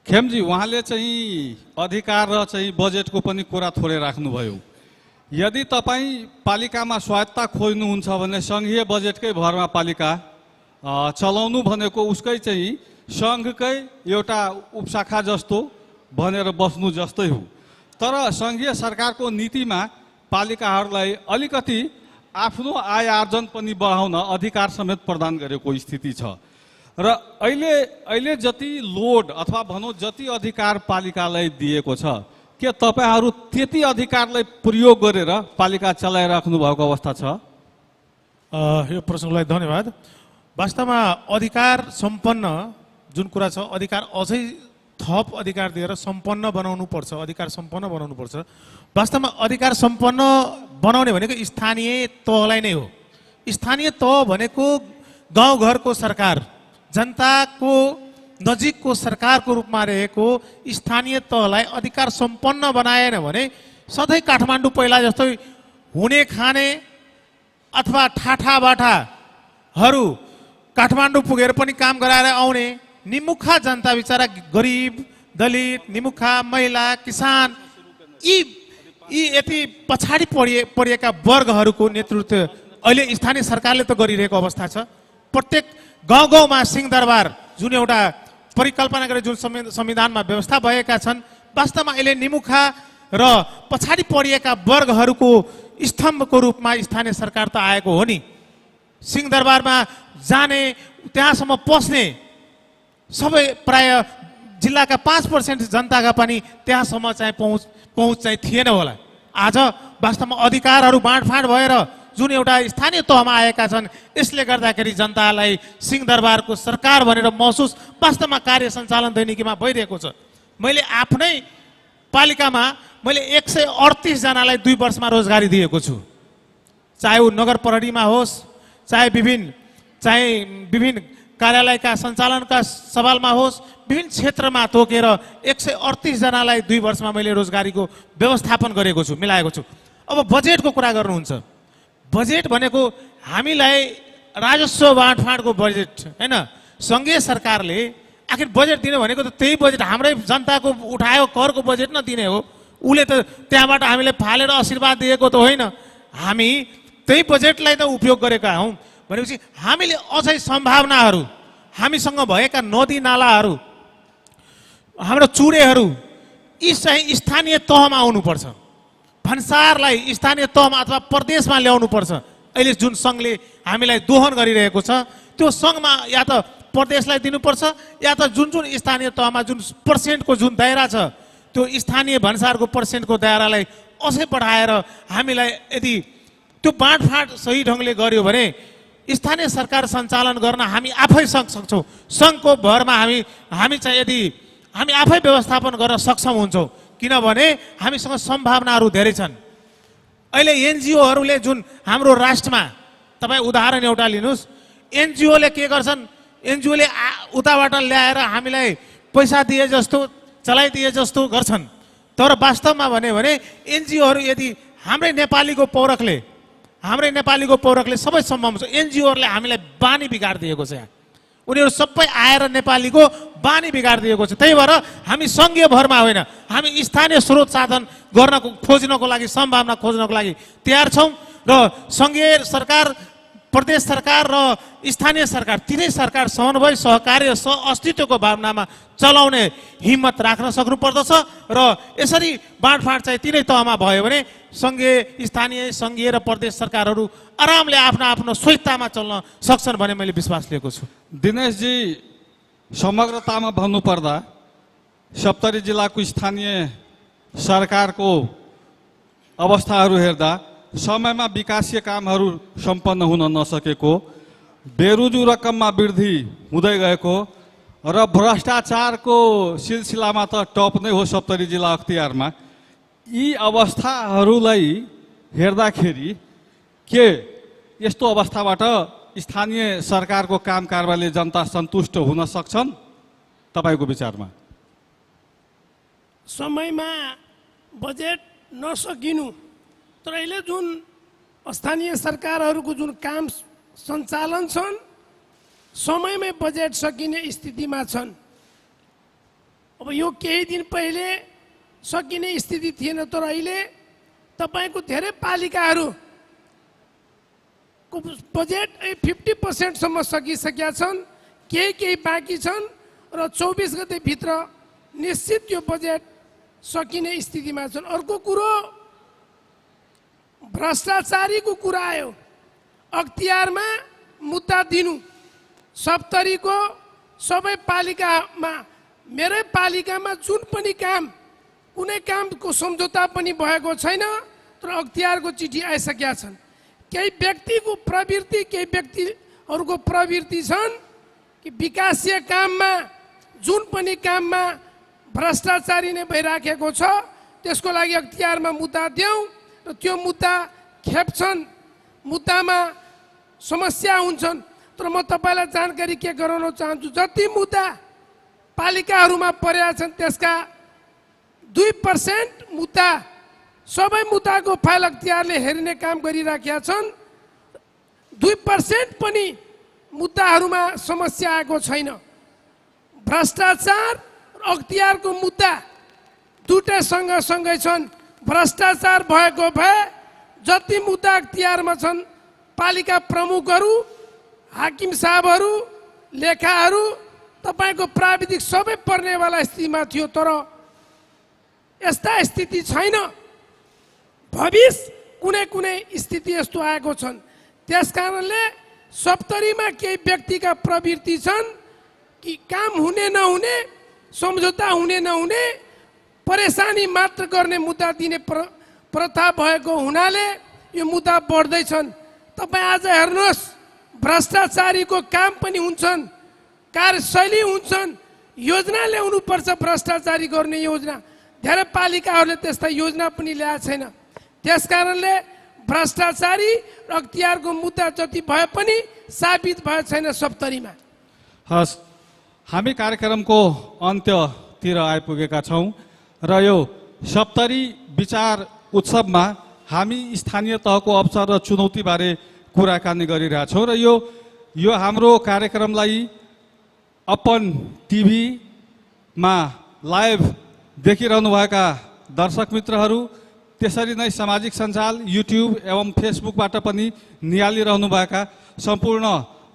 A: खेमजी, उहाँले चाहिँ अधिकार र चाहिँ बजेटको पनि कुरा थोरै राख्नुभयो। यदि तपाईँ पालिकामा स्वायत्ता खोज्नुहुन्छ भने सङ्घीय बजेटकै भरमा पालिका चलाउनु भनेको उसकै चाहिँ सङ्घकै एउटा उपशाखा जस्तो भनेर बस्नु जस्तै हो। तर सङ्घीय सरकारको नीतिमा पालिकाहरूलाई अलिकति आफ्नो आय आर्जन पनि बढाउन अधिकार समेत प्रदान गरेको स्थिति छ। र अहिले जति लोड अथवा भनौँ जति अधिकार पालिकालाई दिएको छ, के तपाईँहरू त्यति अधिकारलाई प्रयोग गरेर पालिका चलाइराख्नु भएको अवस्था छ?
D: यो प्रश्नलाई धन्यवाद। वास्तवमा अधिकार सम्पन्न जुन कुरा छ, अधिकार अझै थप अधिकार दिएर सम्पन्न बनाउनु पर्छ, अधिकार सम्पन्न बनाउनु पर्छ। वास्तवमा अधिकार सम्पन्न बनाउने भनेको स्थानीय तहलाई नै हो। स्थानीय तह भनेको गाउँघरको सरकार, जनताको नजिकको सरकारको रूपमा रहेको स्थानीय तहलाई अधिकार सम्पन्न बनाएन भने सधैँ काठमाडौँ पहिला जस्तै हुने खाने अथवा ठाठाबाठाहरू काठमाडौँ पुगेर पनि काम गराएर आउने, निमुखा जनता बिचरा गरिब दलित निमुखा महिला किसान यी यति पछाडि परिएका वर्गहरूको नेतृत्व अहिले स्थानीय सरकारले त गरिरहेको अवस्था छ। प्रत्येक गाउँ गाउँमा सिंहदरबार जुन एउटा परिकल्पना गरे जुन संविधानमा व्यवस्था भएका छन्, वास्तवमा अहिले निमुखा र पछाडि परिएका वर्गहरूको स्तम्भको रूपमा स्थानीय सरकार त आएको हो नि। सिंहदरबारमा जाने त्यहाँसम्म पस्ने सबै प्राय जिल्लाका 5% जनताका पनि त्यहाँसम्म चाहिँ पहुँच चाहिँ थिएन होला। आज वास्तवमा अधिकारहरू बाँडफाँड भएर जुन एउटा स्थानीय तहमा आएका छन्, यसले गर्दाखेरि जनतालाई सिंहदरबारको सरकार भनेर महसुस वास्तवमा कार्य सञ्चालन दैनिकीमा भइरहेको छ। मैले आफ्नै पालिकामा मैले 138 जनालाई 2 वर्षमा रोजगारी दिएको छु। चाहे ऊ नगर प्रहरीमा होस्, चाहे विभिन्न कार्यालयका सञ्चालनका सवालमा होस्, विभिन्न क्षेत्रमा तोकेर 138 जनालाई 2 वर्षमा मैले रोजगारीको व्यवस्थापन गरेको छु, मिलाएको छु। अब बजेटको कुरा गर्नुहुन्छ। बजेट भनेको हामीलाई राजस्व बाँडफाँडको बजेट हैन। सङ्घीय सरकारले आखिर बजेट दिने भनेको त त्यही बजेट हाम्रै जनताको उठाएको करको बजेट न दिने हो। उसले त त्यहाँबाट हामीलाई फालेर आशीर्वाद दिएको त होइन। हामी त्यही बजेटलाई त उपयोग गरेका हौँ। भनेपछि हामीले अझै सम्भावनाहरू, हामीसँग भएका नदी नालाहरू, हाम्रो चुरेहरू यी चाहिँ स्थानीय तहमा आउनुपर्छ। भन्सारलाई स्थानीय तहमा अथवा प्रदेशमा ल्याउनु पर्छ। अहिले जुन सङ्घले हामीलाई दोहन गरिरहेको छ, त्यो सङ्घमा या त प्रदेशलाई दिनुपर्छ या त जुन स्थानीय तहमा जुन पर्सेन्टको जुन दायरा छ, त्यो स्थानीय भन्सारको पर्सेन्टको दायरालाई अझै बढाएर हामीलाई यदि त्यो बाँडफाँड सही ढङ्गले गर्यो भने स्थानीय सरकार सञ्चालन गर्न हामी आफै सक्छौँ। सङ्घको भरमा हामी चाहिँ यदि हामी आफै व्यवस्थापन गर्न सक्षम हुन्छौँ, किनभने हामीसँग सम्भावनाहरू धेरै छन्। अहिले एनजिओहरूले जुन हाम्रो राष्ट्रमा, तपाईँ उदाहरण एउटा लिनुहोस्, एनजिओले के गर्छन्, एनजिओले उताबाट ल्याएर हामीलाई पैसा दिए जस्तो चलाइदिए जस्तो गर्छन्। तर वास्तवमा भने एनजिओहरू यदि हाम्रै नेपालीको पौरखले सबै सम्भव छ। एनजिओहरूले हामीलाई बानी बिगारिदिएको छ। यहाँ उनीहरू सबै आएर नेपालीको बानी बिगारिदिएको छ। त्यही भएर हामी सङ्घीय भरमा होइन, हामी स्थानीय स्रोत साधन खोज्नको लागि, सम्भावना खोज्नको लागि तयार छौँ। र सङ्घीय सरकार प्रदेश सरकार र स्थानीय सरकार तिनै सरकार समन्वय सहकार्य अस्तित्वको भावनामा चलाउने हिम्मत राख्न सक्नु पर्दछ र यसरी बाँडफाँड चाहिँ तिनै तहमा भयो भने स्थानीय र प्रदेश सरकारहरू आरामले आफ्नो आफ्नो स्वेच्छामा चल्न सक्छन् भन्ने मैले विश्वास लिएको छु।
A: दिनेशजी, समग्रतामा भन्नुपर्दा सप्तरी जिल्लाको स्थानीय सरकारको अवस्थाहरू हेर्दा समयमा विकासीय कामहरू सम्पन्न हुन नसकेको, बेरुजु रकममा वृद्धि हुँदै गएको र भ्रष्टाचारको सिलसिलामा त टप नै हो सप्तरी जिल्ला अख्तियारमा। यी अवस्थाहरूलाई हेर्दाखेरि के यस्तो अवस्थाबाट स्थानीय सरकारको काम कारबारले जनता सन्तुष्ट हुन सक्छन् तपाईँको विचारमा?
B: समयमा बजेट नसकिनु तर अहिले जुन स्थानीय सरकारहरूको जुन काम सञ्चालन छन् समयमै बजेट सकिने स्थितिमा छन्। अब यो केही दिन पहिले सकिने स्थिति थिएन, तर अहिले तपाईँको धेरै पालिकाहरूको बजेट 50% सकिसकेका छन्, केही बाँकी छन् र 24 गतेभित्र निश्चित यो बजेट सकिने स्थितिमा छन्। अर्को कुरो भ्रष्टाचारीको कुरा आयो। अख्तियारमा मुद्दा दिनु, सप्तरीको सबै पालिकामा, मेरै पालिकामा जुन पनि काम, कुनै कामको सम्झौता पनि भएको छैन तर अख्तियारको चिठी आइसकेका छन्। केही व्यक्तिको प्रवृत्ति, केही व्यक्तिहरूको प्रवृत्ति छन् कि विकासीय काममा, जुन पनि काममा भ्रष्टाचारी नै भइराखेको छ त्यसको लागि अख्तियारमा मुद्दा देऊ र त्यो मुद्दा खेप्छन्, मुद्दामा समस्या हुन्छन्। तर म तपाईँलाई जानकारी के गराउन चाहन्छु, जति मुद्दा पालिकाहरूमा परेका छन् त्यसका 2% मुद्दा, सबै मुद्दाको फाइल अख्तियारले हेर्ने काम गरिराखेका छन्। 2% पनि मुद्दाहरूमा समस्या आएको छैन। भ्रष्टाचार र अख्तियारको मुद्दा दुटै सँगसँगै छन्। भ्रष्टाचार भएको भए जति मुद्दा अख्तियारमा छन्, पालिका प्रमुखहरू, हाकिम साहबहरू, लेखाहरू, तपाईँको प्राविधिक सबै पर्नेवाला स्थितिमा थियो, तर यस्ता स्थिति छैन। भविष्य कुनै स्थिति यस्तो आएको छन्। त्यसकारणले सप्तरीमा केही व्यक्तिका प्रवृत्ति छन् कि काम हुने नहुने, सम्झौता हुने नहुने, परेशानी मात्र गर्ने मुद्दा दिने प्रथा भएको हुनाले यो मुद्दा बढ्दैछन्। तपाईँ आज हेर्नुहोस्, भ्रष्टाचारीको काम पनि हुन्छन्, कार्यशैली हुन्छन्, योजना ल्याउनुपर्छ भ्रष्टाचारी गर्ने योजना। धेरै पालिकाहरूले त्यस्ता योजना पनि ल्याएको छैन। त्यसकारणले भ्रष्टाचारी र अख्तियारको मुद्दा जति भए पनि साबित भएको छैन सप्तरीमा।
A: हस्, हामी कार्यक्रमको अन्त्यतिर आइपुगेका छौँ र यो सप्तरी विचार उत्सवमा हामी स्थानीय तहको अवसर र चुनौतीबारे कुराकानी गरिरहेछौँ र यो हाम्रो कार्यक्रमलाई अपन टिभीमा लाइभ देखिरहनुभएका दर्शक मित्रहरू, त्यसरी नै सामाजिक सञ्जाल युट्युब एवं फेसबुकबाट पनि निहालिरहनुभएका सम्पूर्ण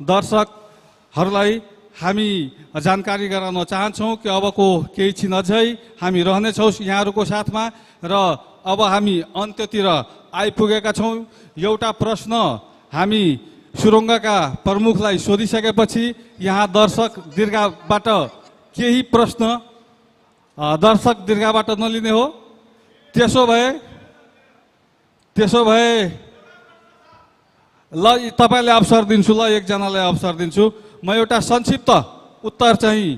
A: दर्शकहरूलाई हामी जानकारी गराउन चाहन्छौँ कि अबको केही छिन अझै हामी रहनेछौँ यहाँहरूको साथमा र अब हामी अन्त्यतिर आइपुगेका छौँ। एउटा प्रश्न हामी सुरुङ्गका प्रमुखलाई सोधिसकेपछि यहाँ दर्शक दीर्घाबाट केही प्रश्न दर्शक दीर्घाबाट नलिने हो। त्यसो भए ल तपाईँलाई अवसर दिन्छु, ल एकजनालाई अवसर दिन्छु। म एउटा संक्षिप्त उत्तर चाहिँ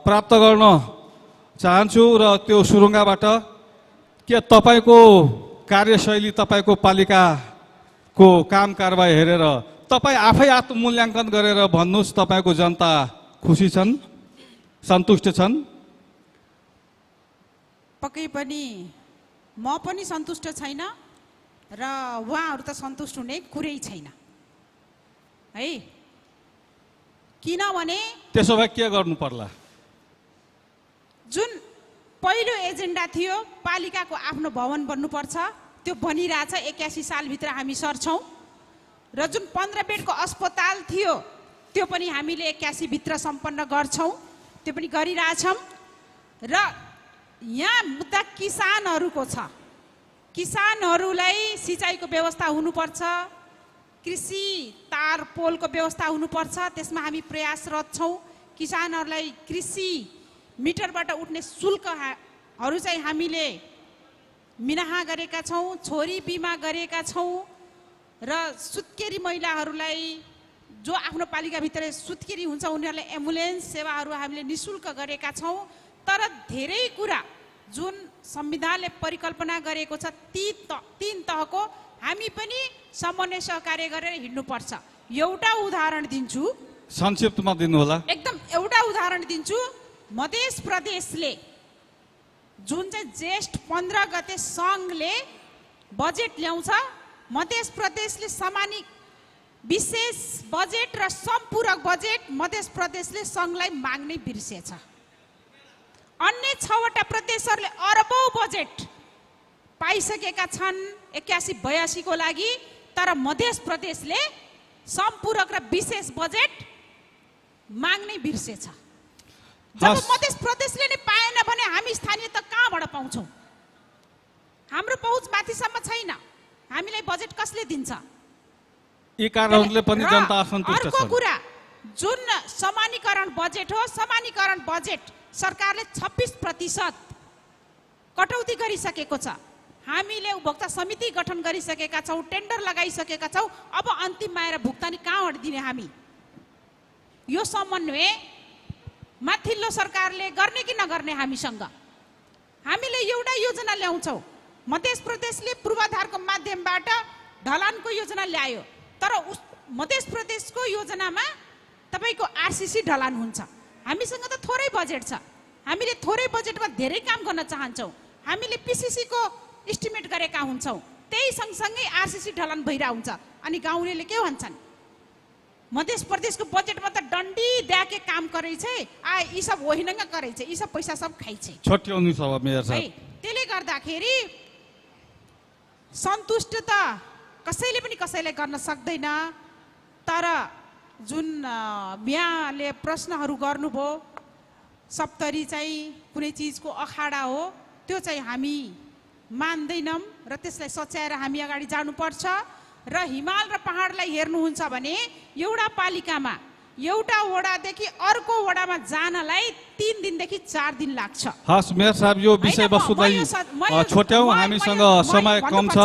A: प्राप्त गर्न चाहन्छु र त्यो सुरुङ्गाबाट के तपाईँको कार्यशैली, तपाईँको पालिकाको काम कारबाही हेरेर तपाईँ आफै आत्ममूल्याङ्कन गरेर भन्नुहोस्, तपाईँको जनता खुसी छन्, सन्तुष्ट छन्?
C: पक्कै पनि म पनि सन्तुष्ट छैन र उहाँहरू त सन्तुष्ट हुने कुरै छैन है। किनभने
A: त्यसो भए के गर्नु पर्ला?
C: जुन पहिलो एजेन्डा थियो पालिकाको आफ्नो भवन बन्नुपर्छ, त्यो बनिरहेछ। 81 सालभित्र हामी सर्छौँ र जुन 15 बेडको अस्पताल थियो त्यो पनि हामीले 81 भित्र सम्पन्न गर्छौं, त्यो पनि गरिरहेछौं। र यहाँ मुद्दा किसानहरूको छ। किसानहरूलाई सिँचाइको व्यवस्था हुनुपर्छ, कृषि तार पोलको व्यवस्था हुनुपर्छ, त्यसमा हामी प्रयासरत छौं। किसानहरूलाई कृषि मिटरबाट उठ्ने शुल्कहरू चाहिँ हामीले मिनाहा गरेका छौं, छोरी बिमा गरेका छौं र सुत्केरी महिलाहरूलाई जो आफ्नो पालिकाभित्र सुत्केरी हुन्छ उनीहरूलाई एम्बुलेन्स सेवाहरू हामीले निशुल्क गरेका छौं। तर धेरै कुरा जुन संविधानले परिकल्पना गरेको छ तीन तहको हामी पनि समन्वय सहकार्य गरेर हिँड्नुपर्छ। एउटा उदाहरण दिन्छु,
A: संक्षिप्तमा दिनुहोला।
C: एकदम एउटा उदाहरण दिन्छु। मध्य प्रदेशले जुन चाहिँ ज्येष्ठ 15 गते सङ्घले बजेट ल्याउँछ, मध्य प्रदेशले विशेष बजेट र सम्पूरक बजेट मध्य प्रदेशले सङ्घलाई माग्नै बिर्सेछ। अन्य 6वटा प्रदेशहरूले अरबौं बजेट पाइसकेका छन् 81-82 को लागि, तर मध्य प्रदेशले सम्पूरक र विशेष बजेट माग्नै बिर्सेछ। जब मध्य प्रदेशले नै पाएन भने हामी स्थानीय त कहाँबाट पाउँछौं? हाम्रो पहुँच माथिसम्म छैन, हामीलाई बजेट कसले दिन्छ?
A: यी कारणले पनि जनता असन्तुष्ट छ।
C: अर्को कुरा, जुन समानीकरण बजेट हो, समानीकरण बजेट सरकारले 26% कटौती गरिसकेको छ। हामीले उपभोक्ता समिति गठन गरिसकेका छौं, टेन्डर लगाइसकेका छौं। अब अन्तिममा आएर भुक्तानी कहाँबाट दिने हामी? यो समन्वय माथिल्लो सरकारले गर्ने कि नगर्ने हामीसँग? हामीले एउटा योजना ल्याउँछौं, मध्य प्रदेशले पूर्वाधारको माध्यमबाट ढलानको योजना ल्यायो, तर मध्य प्रदेशको योजनामा तपाईको आरसीसी ढलान हुन्छ। हामीसँग त थोरै बजेट छ, हामीले थोरै बजेटमा धेरै काम गर्न चाहन्छौं। हामीले पीसीसी को एस्टिमेट गरेका हुन्छौं, त्यही सँगसँगै आरसीसी ढलान भइरा हुन्छ। अनि गाउँलेले के भन्छन्? मध्य प्रदेशको बजेटमा त डन्डी द्याके काम गरै छे, यी सब होइनगा गरै छे, यी सब पैसा सब खाइ छे।
A: छोट्याउनु छ मेयर साहब।
C: त्यसले गर्दाखेरि सन्तुष्ट त कसैले पनि कसैलाई गर्न सक्दैन। तर जुन मियाले प्रश्नहरू गर्नुभयो, सप्तरी चाहिँ कुनै चीजको अखाडा हो, त्यो चाहिँ हामी मान्दैनौं र त्यसलाई सच्याएर हामी अगाडि जानुपर्छ। र हिमाल र पहाडलाई हेर्नुहुन्छ भने एउटा पालिकामा एउटा वडादेखि अर्को वडामा जानलाई 3 दिनदेखि 4 दिन लाग्छ।
A: हस् मेयर साहब, यो विषयवस्तुलाई छोट्याउँ, हामीसँग समय कम छ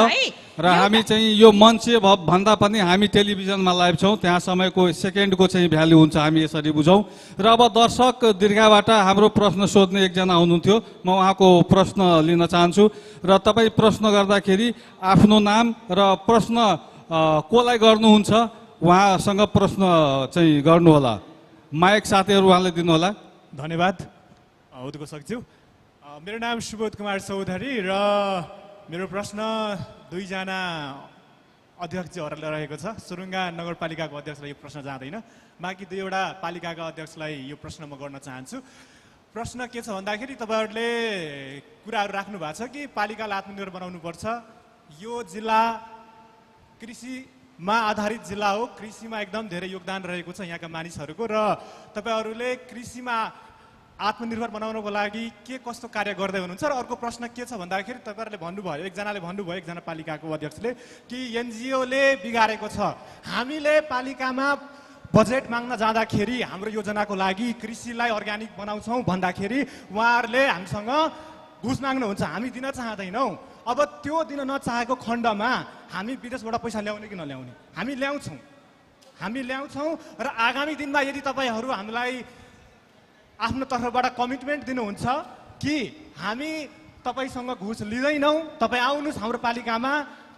A: र हामी चाहिँ यो मञ्च भन्दा पनि हामी टेलिभिजनमा लाइभ छौँ, त्यहाँ समयको सेकेन्डको चाहिँ भ्यालु हुन्छ, हामी यसरी बुझौँ। र अब दर्शक दीर्घाबाट हाम्रो प्रश्न सोध्ने एकजना हुनुहुन्थ्यो, म उहाँको प्रश्न लिन चाहन्छु। र तपाईँ प्रश्न गर्दाखेरि आफ्नो नाम र प्रश्न कोलाई गर्नुहुन्छ उहाँसँग प्रश्न चाहिँ गर्नुहोला। माइक साथीहरू उहाँले दिनुहोला।
E: धन्यवाद। उदको सक्छु। मेरो नाम सुबोध कुमार चौधरी र मेरो प्रश्न 2 जना अध्यक्षहरूलाई रहेको छ। सुरुङ्गा नगरपालिकाको अध्यक्षलाई यो प्रश्न जाँदैन, बाँकी 2वटा पालिकाका अध्यक्षलाई यो प्रश्न म गर्न चाहन्छु। प्रश्न के छ भन्दाखेरि तपाईहरुले कुराहरू राख्नु भएको छ कि पालिकालाई आत्मनिर्भर बनाउनुपर्छ। यो जिल्ला कृषिमा आधारित जिल्ला हो, कृषिमा एकदम धेरै योगदान रहेको छ यहाँका मानिसहरूको, र तपाईहरुले कृषिमा आत्मनिर्भर बनाउनको लागि के कस्तो कार्य गर्दै हुनुहुन्छ? र अर्को प्रश्न के छ भन्दाखेरि तपाईहरुले भन्नुभयो, एकजनाले भन्नुभयो, एकजना पालिकाको अध्यक्षले कि एनजिओले बिगारेको छ। हामीले पालिकामा बजेट माग्न जाँदाखेरि हाम्रो योजनाको लागि कृषिलाई अर्ग्यानिक बनाउँछौँ भन्दाखेरि उहाँहरूले हामीसँग घुस माग्नुहुन्छ, हामी दिन चाहँदैनौँ। अब त्यो दिन नचाहेको खण्डमा हामी विदेशबाट पैसा ल्याउने कि नल्याउने? हामी ल्याउँछौँ र आगामी दिनमा यदि तपाईहरू हामीलाई आफ्नो तर्फबाट कमिटमेन्ट दिनुहुन्छ कि हामी तपाईसँग घुस लिँदैनौँ, तपाईँ आउनुहोस् हाम्रो पालिकामा,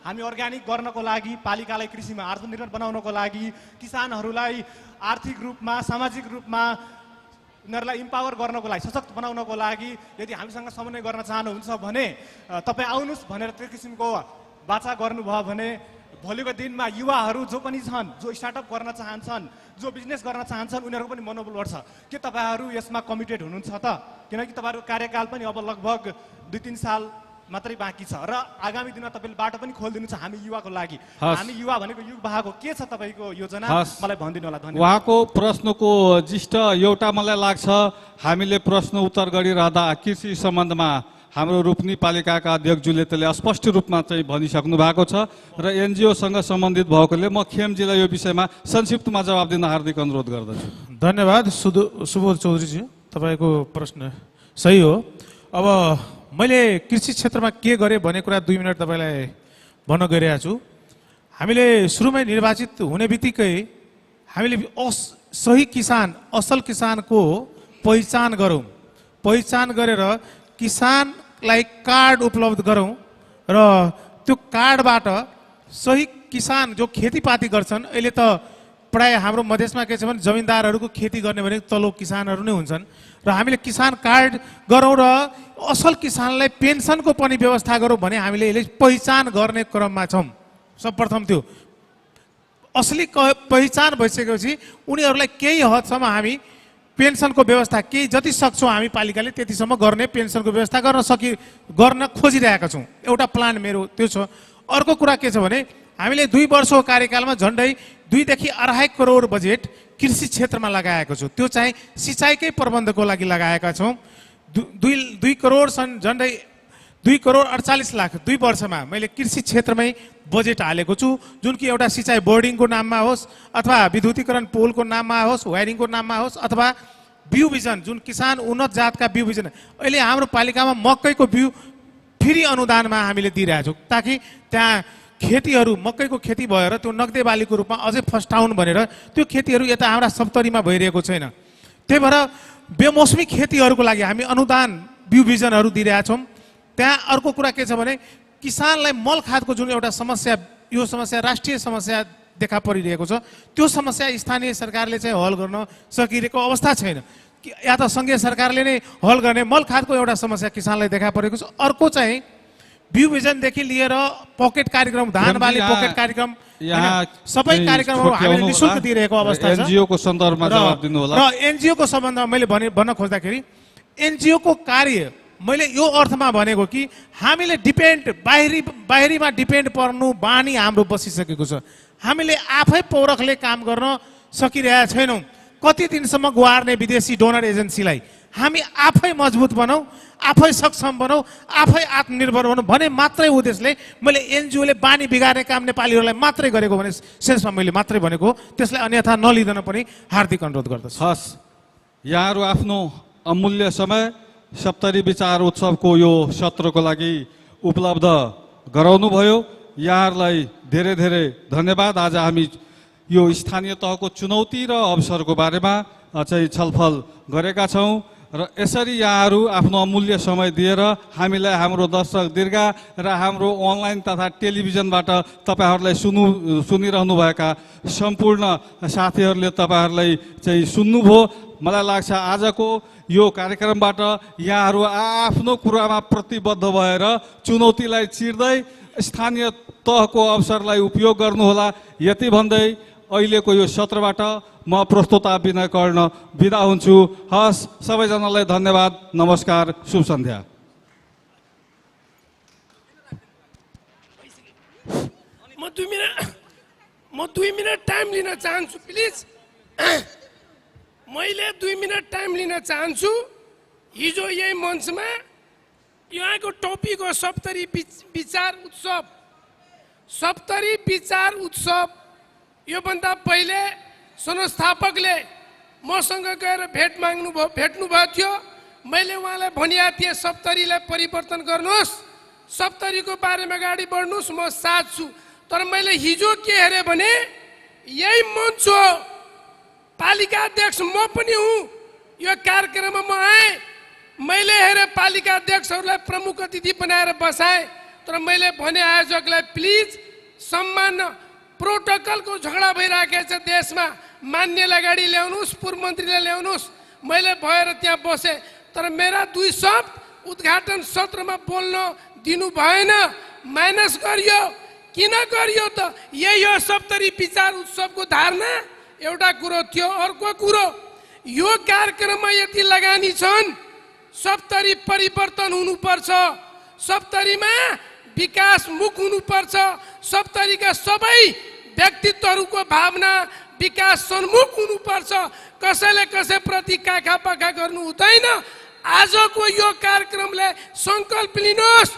E: हामी अर्ग्यानिक गर्नको लागि, पालिकालाई कृषिमा आत्मनिर्भर बनाउनको लागि, किसानहरूलाई आर्थिक रूपमा सामाजिक रूपमा उनीहरूलाई इम्पावर गर्नको लागि, सशक्त बनाउनको लागि यदि हामीसँग समन्वय गर्न चाहनुहुन्छ भने तपाईँ आउनुहोस् भनेर त्यो किसिमको वाचा गर्नुभयो भने भोलिको दिनमा युवाहरू जो पनि छन्, जो स्टार्टअप गर्न चाहन्छन्, जो बिजनेस गर्न चाहन्छन्, उनीहरूको पनि मनोबल बढ्छ। के तपाईँहरू यसमा कमिटेड हुनुहुन्छ त? किनकि तपाईँहरूको कार्यकाल पनि अब लगभग 2-3 साल मात्रै बाँकी छ र आगामी दिनमा तपाईँले बाटो पनि खोलिदिनु छ हामी युवाको लागि।
A: हस्।
E: हामी युवा भनेको युग भएको के छ तपाईँको योजना
A: हस्।
E: मलाई भनिदिनु होला। धन्यवाद।
A: उहाँको प्रश्नको जिस्ट एउटा मलाई लाग्छ, हामीले प्रश्न उत्तर गरिरहँदा कृषि सम्बन्धमा हाम्रो रूपनी पालिकाका अध्यक्षज्यूले त्यसले स्पष्ट रूपमा चाहिँ भनिसक्नु भएको छ र एनजिओसँग सम्बन्धित भएकोले म खेमजीलाई यो विषयमा संक्षिप्तमा जवाब दिन हार्दिक अनुरोध गर्दछु।
D: धन्यवाद सुबोध चौधरीजी, तपाईँको प्रश्न सही हो। अब मैले कृषि क्षेत्रमा के गरेँ भन्ने कुरा 2 मिनट तपाईँलाई भन्न गइरहेको छु। हामीले सुरुमै निर्वाचित हुने बित्तिकै हामीले सही किसान, असल किसानको पहिचान गरौँ, पहिचान गरेर किसानलाई कार्ड उपलब्ध गरौँ र त्यो कार्डबाट सही किसान जो खेतीपाती गर्छन्, अहिले त प्राय हाम्रो मधेसमा के छ भने जमिनदारहरूको खेती गर्ने भनेको तल्लो किसानहरू नै हुन्छन् र हामीले किसान कार्ड गरौँ र असल किसानलाई पेन्सनको पनि व्यवस्था गरौँ भने हामीले यसले पहिचान गर्ने क्रममा छौँ। सर्वप्रथम त्यो असली पहिचान भइसकेपछि उनीहरूलाई केही हदसम्म हामी पेन्सनको व्यवस्था केही जति सक्छौँ हामी पालिकाले त्यतिसम्म गर्ने पेन्सनको व्यवस्था गर्न खोजिरहेका छौँ। एउटा प्लान मेरो त्यो छ। अर्को कुरा के छ भने हामीले 2 वर्षको कार्यकालमा झन्डै 2 देखि 2.5 करोड बजेट कृषि क्षेत्रमा लगाएको छु। त्यो चाहिँ सिँचाइकै प्रबन्धको लागि लगाएका छौँ। 2 करोड छन्, झन्डै 2 करोड 48 लाख 2 वर्षमा मैले कृषि क्षेत्रमै बजेट हालेको छु, जुन कि एउटा सिँचाइ बोर्डिङको नाममा होस् अथवा विद्युतीकरण पोलको नाममा होस्, वायरिङको नाममा होस् अथवा बिउ बिजन, जुन किसान उन्नत जातका बिउ बिजन। अहिले हाम्रो पालिकामा मकैको बिउ फ्री अनुदानमा हामीले दिइरहेछौँ ताकि त्यहाँ खेतीहरू मकैको खेती भएर त्यो नगदे बालीको रूपमा अझै फस्टाउन् भनेर त्यो खेतीहरू यता हाम्रा सप्तरीमा भइरहेको छैन। त्यही भएर बेमौसमी खेतीहरूको लागि हामी अनुदान बिउ बिजनहरू दिइरहेछौँ। त्यहाँ अर्को कुरा के छ भने किसानलाई मल खादको जुन एउटा समस्या, यो समस्या राष्ट्रिय समस्या देखा परिरहेको छ, त्यो समस्या स्थानीय सरकारले चाहिँ हल गर्न सकिरहेको अवस्था छैन, या त सङ्घीय सरकारले नै हल गर्ने मल खादको एउटा समस्या किसानलाई देखा परेको छ। अर्को चाहिँ बिउ बिजनदेखि लिएर पकेट कार्यक्रम, धान बाली पकेट कार्यक्रम, सबै कार्यक्रमहरू हामीले निःशुल्क दिइरहेको अवस्था छ।
A: एनजिओको सन्दर्भमा जवाब दिनु होला।
D: र एनजिओको सम्बन्धमा मैले भन्न खोज्दाखेरि एनजिओको कार्य मैले यो अर्थमा भनेको कि हामीले बाहिरीमा डिपेन्ड पर्नु बानी हाम्रो बसिसकेको छ। हामीले आफै पौरखले काम गर्न सकिरहेका छैनौँ। कति दिनसम्म गुहार्ने विदेशी डोनर एजेन्सीलाई? हामी आफै मजबुत बनाऊ, आफै सक्षम बनाऊ, आफै आत्मनिर्भर बनाऊ भने मात्रै उद्देश्यले मैले एनजिओले बानी बिगार्ने काम नेपालीहरूलाई मात्रै गरेको भने शेषमा मैले मात्रै भनेको, त्यसलाई अन्यथा नलिँदैन पनि हार्दिक अनुरोध गर्दछु।
A: हस्, यहाँहरू आफ्नो अमूल्य समय सप्तरी विचार उत्सवको यो सत्रको लागि उपलब्ध गराउनु भयो। यहाँहरूलाई धेरै धेरै धन्यवाद। आज हामी यो स्थानीय तहको चुनौती र अवसरको बारेमा चाहिँ छलफल गरेका छौँ र यसरी यहाँहरू आफ्नो अमूल्य समय दिएर हामीलाई, हाम्रो दर्शक दीर्घ र हाम्रो अनलाइन तथा टेलिभिजनबाट तपाईँहरूलाई सुनिरहनुभएका सम्पूर्ण साथीहरूले तपाईँहरूलाई चाहिँ सुन्नुभयो। मलाई लाग्छ आजको यो कार्यक्रमबाट यहाँहरू आफ्नो कुरामा प्रतिबद्ध भएर चुनौतीलाई चिर्दै स्थानीय तहको अवसरलाई उपयोग गर्नुहोला। यति भन्दै अहिलेको यो सत्रबाट म प्रस्तोता विनय कर्ण बिदा हुन्छु। हस्, सबैजनालाई धन्यवाद, नमस्कार, शुभ सन्ध्या।
B: म 2 मिनट टाइम लिन चाहन्छु प्लिज। मैले 2 मिनट टाइम लिन चाहन्छु। हिजो यही मञ्चमा यहाँको टपिक हो सप्तरी विचार उत्सव। सप्तरी विचार उत्सव योभन्दा पहिले संस्थापकले मसँग गएर भेट्नु भएको थियो। मैले उहाँलाई भनिएको थिएँ सप्तरीलाई परिवर्तन गर्नुहोस्, सप्तरीको बारेमा अगाडि बढ्नुहोस्, म साथ छु। तर मैले हिजो के हेरेँ भने यही मञ्च हो, पालिका अध्यक्ष म पनि हुँ, यो कार्यक्रममा म आएँ। मैले हेरेँ पालिका अध्यक्षहरूलाई प्रमुख अतिथि बनाएर बसाएँ। तर मैले भने आयोजकलाई प्लिज सम्मान, प्रोटोकलको झगडा भइरहेको छ देशमा, मान्यलाई अगाडि ल्याउनुहोस्, पूर्व मन्त्रीलाई ल्याउनुहोस्। मैले भएर त्यहाँ बसेँ। तर मेरा 2 शब्द उद्घाटन सत्रमा बोल्न दिनु भएन, माइनस गरियो। किन गरियो त? यही हो सप्तरी विचार उत्सवको धारणा। एउटा कुरो थियो। अर्को कुरो, यो कार्यक्रममा यति लगानी छन्, सप्तरी परिवर्तन हुनुपर्छ, सप्तरीमा विकासमुख हुनुपर्छ। सप्तरीका सबै व्यक्तित्वहरूको भावना विकास सन्मुख हुनुपर्छ। कसैले कसैप्रति काखा पाखा गर्नु हुँदैन। आजको यो कार्यक्रमले सङ्कल्प लिनुहोस्,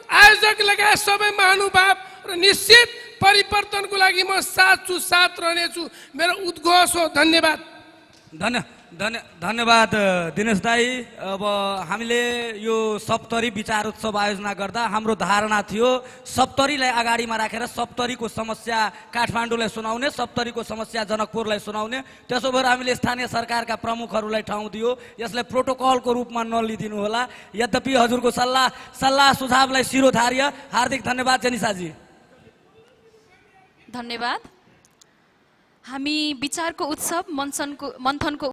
B: आयोजक लगायत सबै महानुभाव र निश्चित परिवर्तनको लागि म साथ छु, साथ रहनेछु। मेरो उद्घोष हो। धन्यवाद।
F: धन्यवाद दिनेश दाई। अब हामीले यो सप्तरी विचार उत्सव आयोजना गर्दा हाम्रो धारणा थियो सप्तरीलाई अगाडिमा राखेर सप्तरीको समस्या काठमाडौँलाई सुनाउने, सप्तरीको समस्या जनकपुरलाई सुनाउने। त्यसो भएर हामीले स्थानीय सरकारका प्रमुखहरूलाई ठाउँ दियो। यसलाई प्रोटोकलको रूपमा नलिदिनु होला। यद्यपि हजुरको सल्लाह सुझावलाई शिरोधार्य। हार्दिक धन्यवाद जेनिसाजी।
G: धन्यवाद। हामी विचारको उत्सव मन्थनको